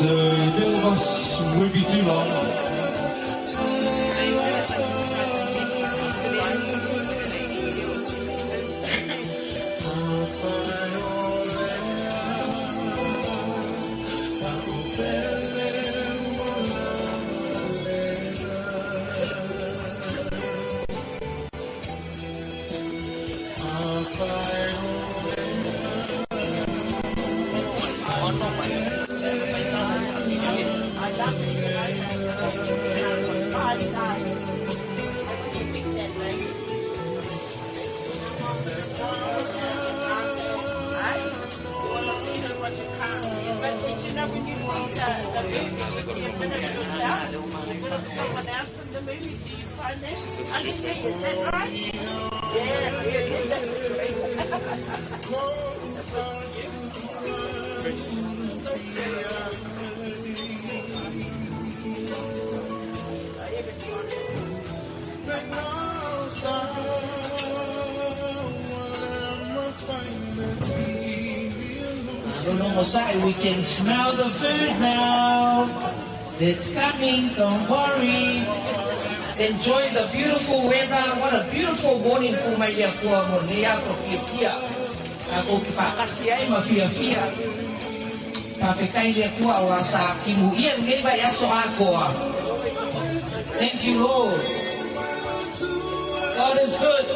So bear with us, won't be too long. We can smell the food now. It's coming, don't worry. Enjoy the beautiful weather. What a beautiful morning ku mai le Atua mo lenei aso fiafia. Tatou te faatasi ai ma fiafia. Faafetai i le Atua aua sa timuia lenei vaiaso atoa. Thank you, Lord. God is good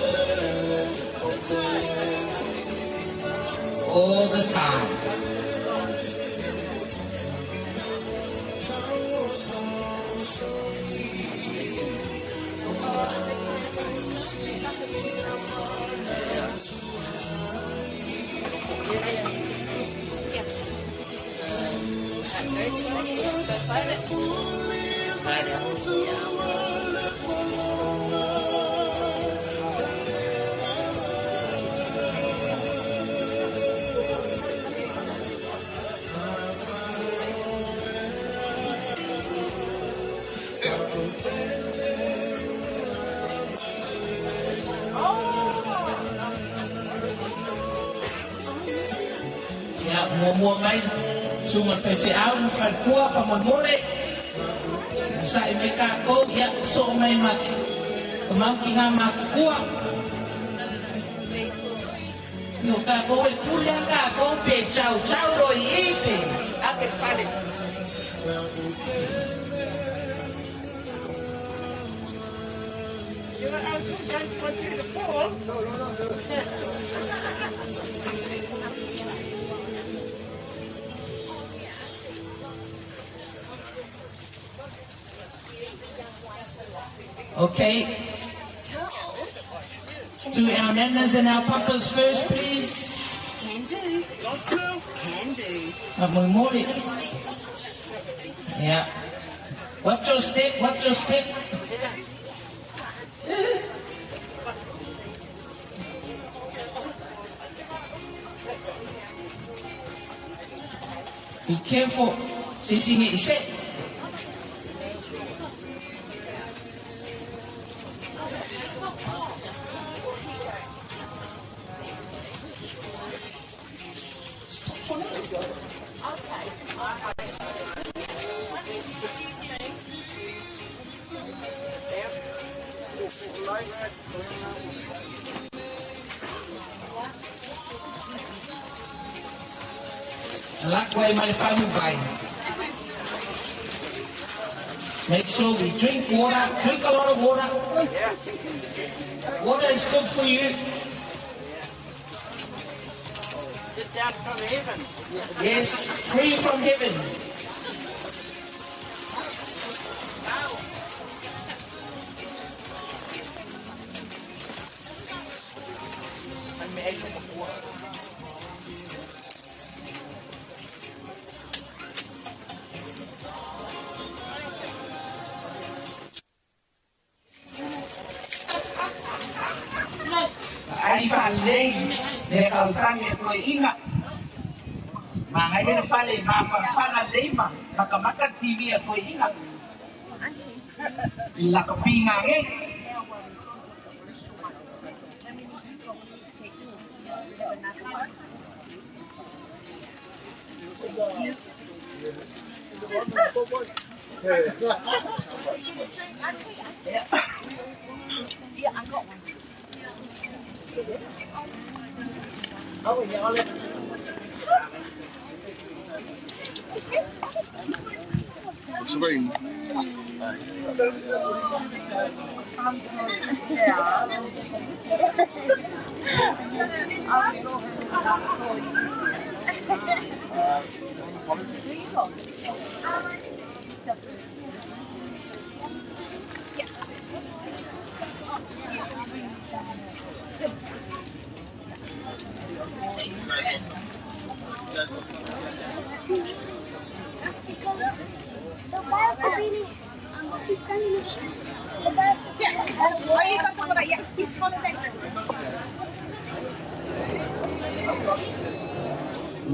all the time. Ia, muamua mai, susuga i le faifeau ma faletua, faamolemole, onosai mai tatou, ia, sosoo mai ma mau tina matutua. Io tatou e pule a tatou pe chau chau roi i pe ake le fale. Your uncle don't want you to fall. No, no, no. Okay. To our nanas and our papas first, please. Can do. Can do. Faamolemole. Yeah. Watch your step, watch your step. Be careful. Sisi nge ise. Lako ai ma le faguvai. Make sure we drink water. Drink a lot of water. Water is good for you. Sit down from heaven. Yes, free from heaven. Vaai faalelei le kausani e toeaina. Manaia le fale mafanafana lelei ma makamaka le TV a toeaina. I lakapiga nei.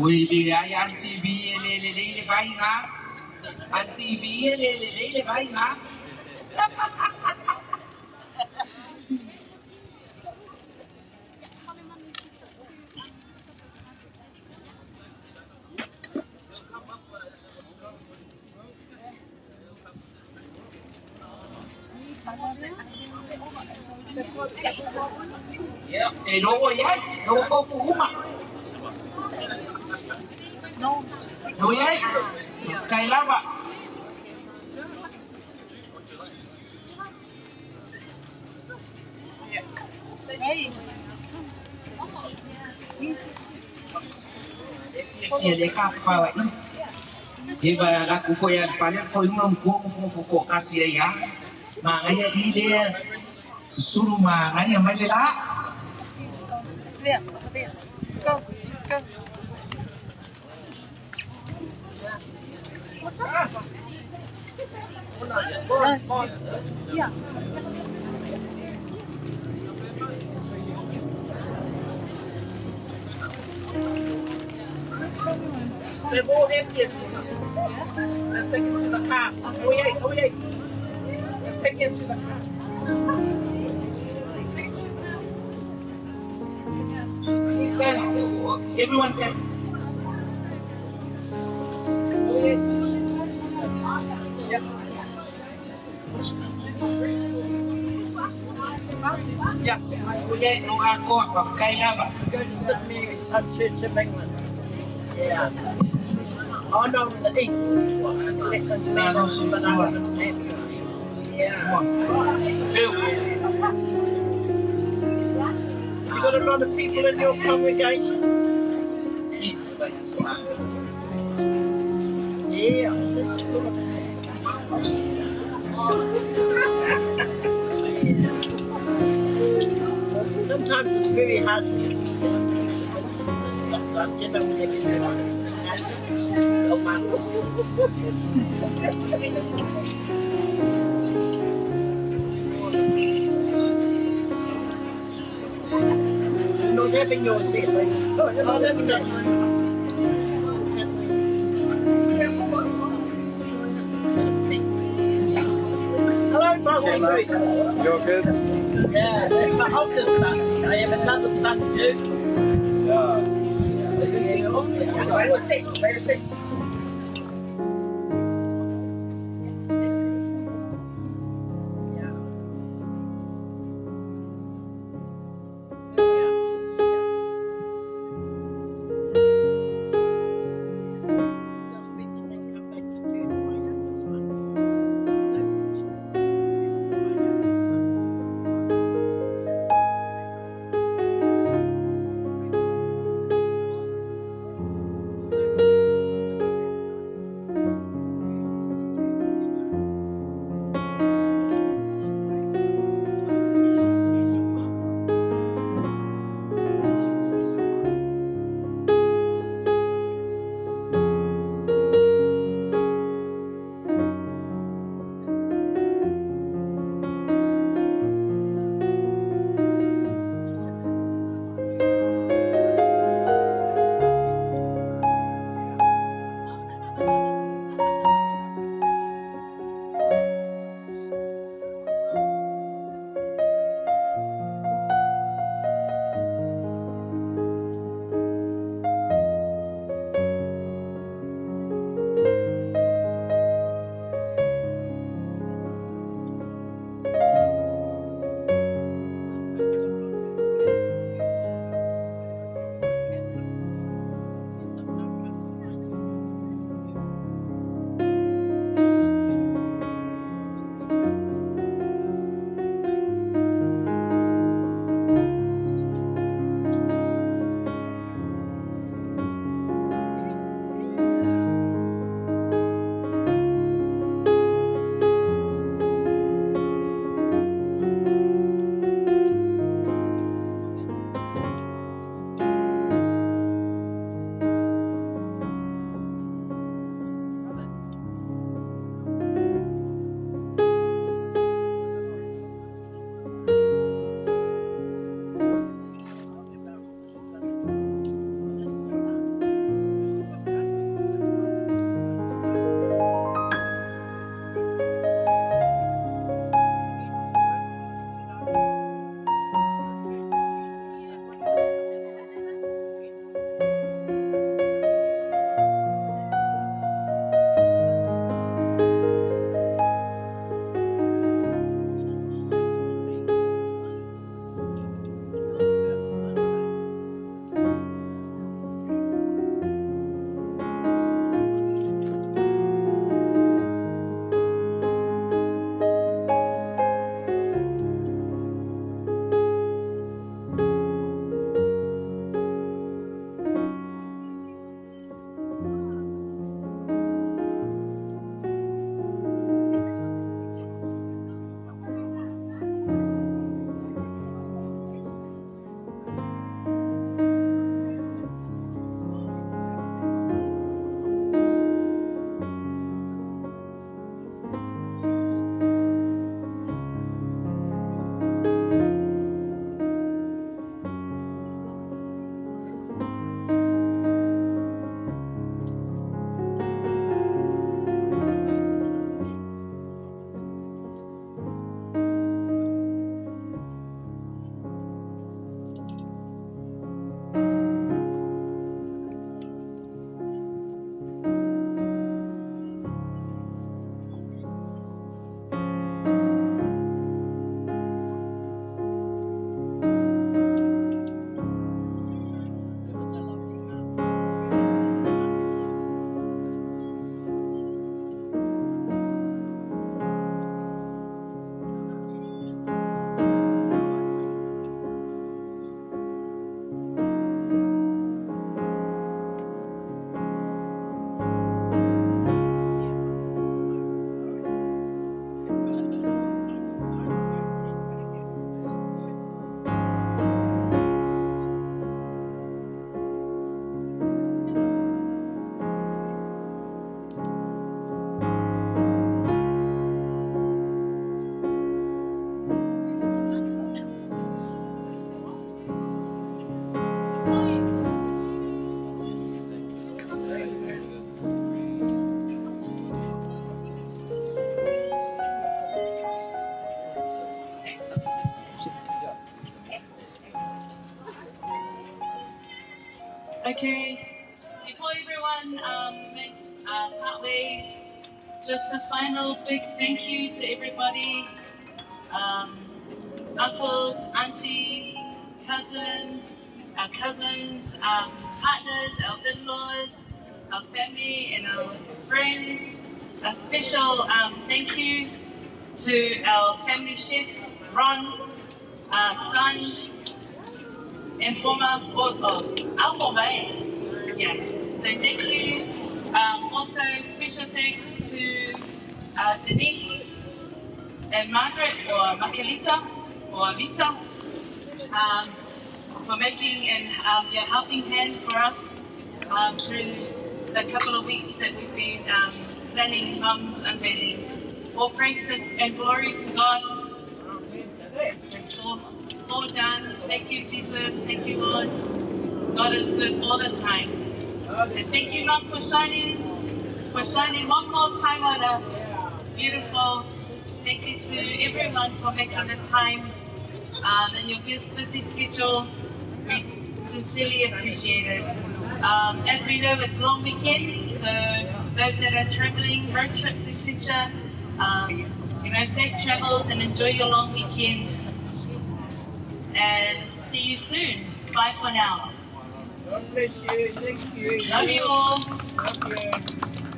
Ui leai Aunty V e le lelei le vaega. Aunty V e le lelei le vaega. Ia, te iloa ua i ai, e ua tofu uma. Ua i ai, faafetai lava. Ia le tafafao ai. Ia va latou foi a le fale toeaina matua nofonofo toatasi ai lava. Manaia i lea susulu manaia mai le la. They've all had this. They'll take it to the car. Oh yeah, oh yeah. They'll take it to the car. These guys, everyone's had. Yeah. Ia, no atoa, faafetai lava. Go to St Mary's Church of England. Yeah. Oh no, in the east. Malo soifua. Yeah. Phil. You got a lot of people in your congregation? Yeah, that's good. Sometimes it's very hard to get sometimes, you know, when they get their Oh, my. Not having yours yet. Not having yours. Hello, Bossy Boots. You're good? Yeah, that's my oldest son. I have another son too. Yeah. Wait a sec, wait a sec. Okay, before everyone makes part ways, just a final big thank you to everybody. Uncles, aunties, cousins, our cousins, partners, our in-laws, our family and our friends. A special thank you to our family chef, Ron, Sanj, and former, oh, our former, eh? Yeah. So thank you. Also, special thanks to Denise and Margaret, or Makelita, or Lita, for making and your helping hand for us through the couple of weeks that we've been planning Mum's unveiling. All praise and glory to God. It's all done. Thank you, Jesus. Thank you, Lord. God is good all the time. And thank you, Mum, for shining one more time on us. Beautiful. Thank you to everyone for making the time in your busy schedule. We sincerely appreciate it. As we know, it's a long weekend, so those that are traveling, road trips, etc., safe travels and enjoy your long weekend. And see you soon. Bye for now. God bless you. Thank you. Love you all. Love you.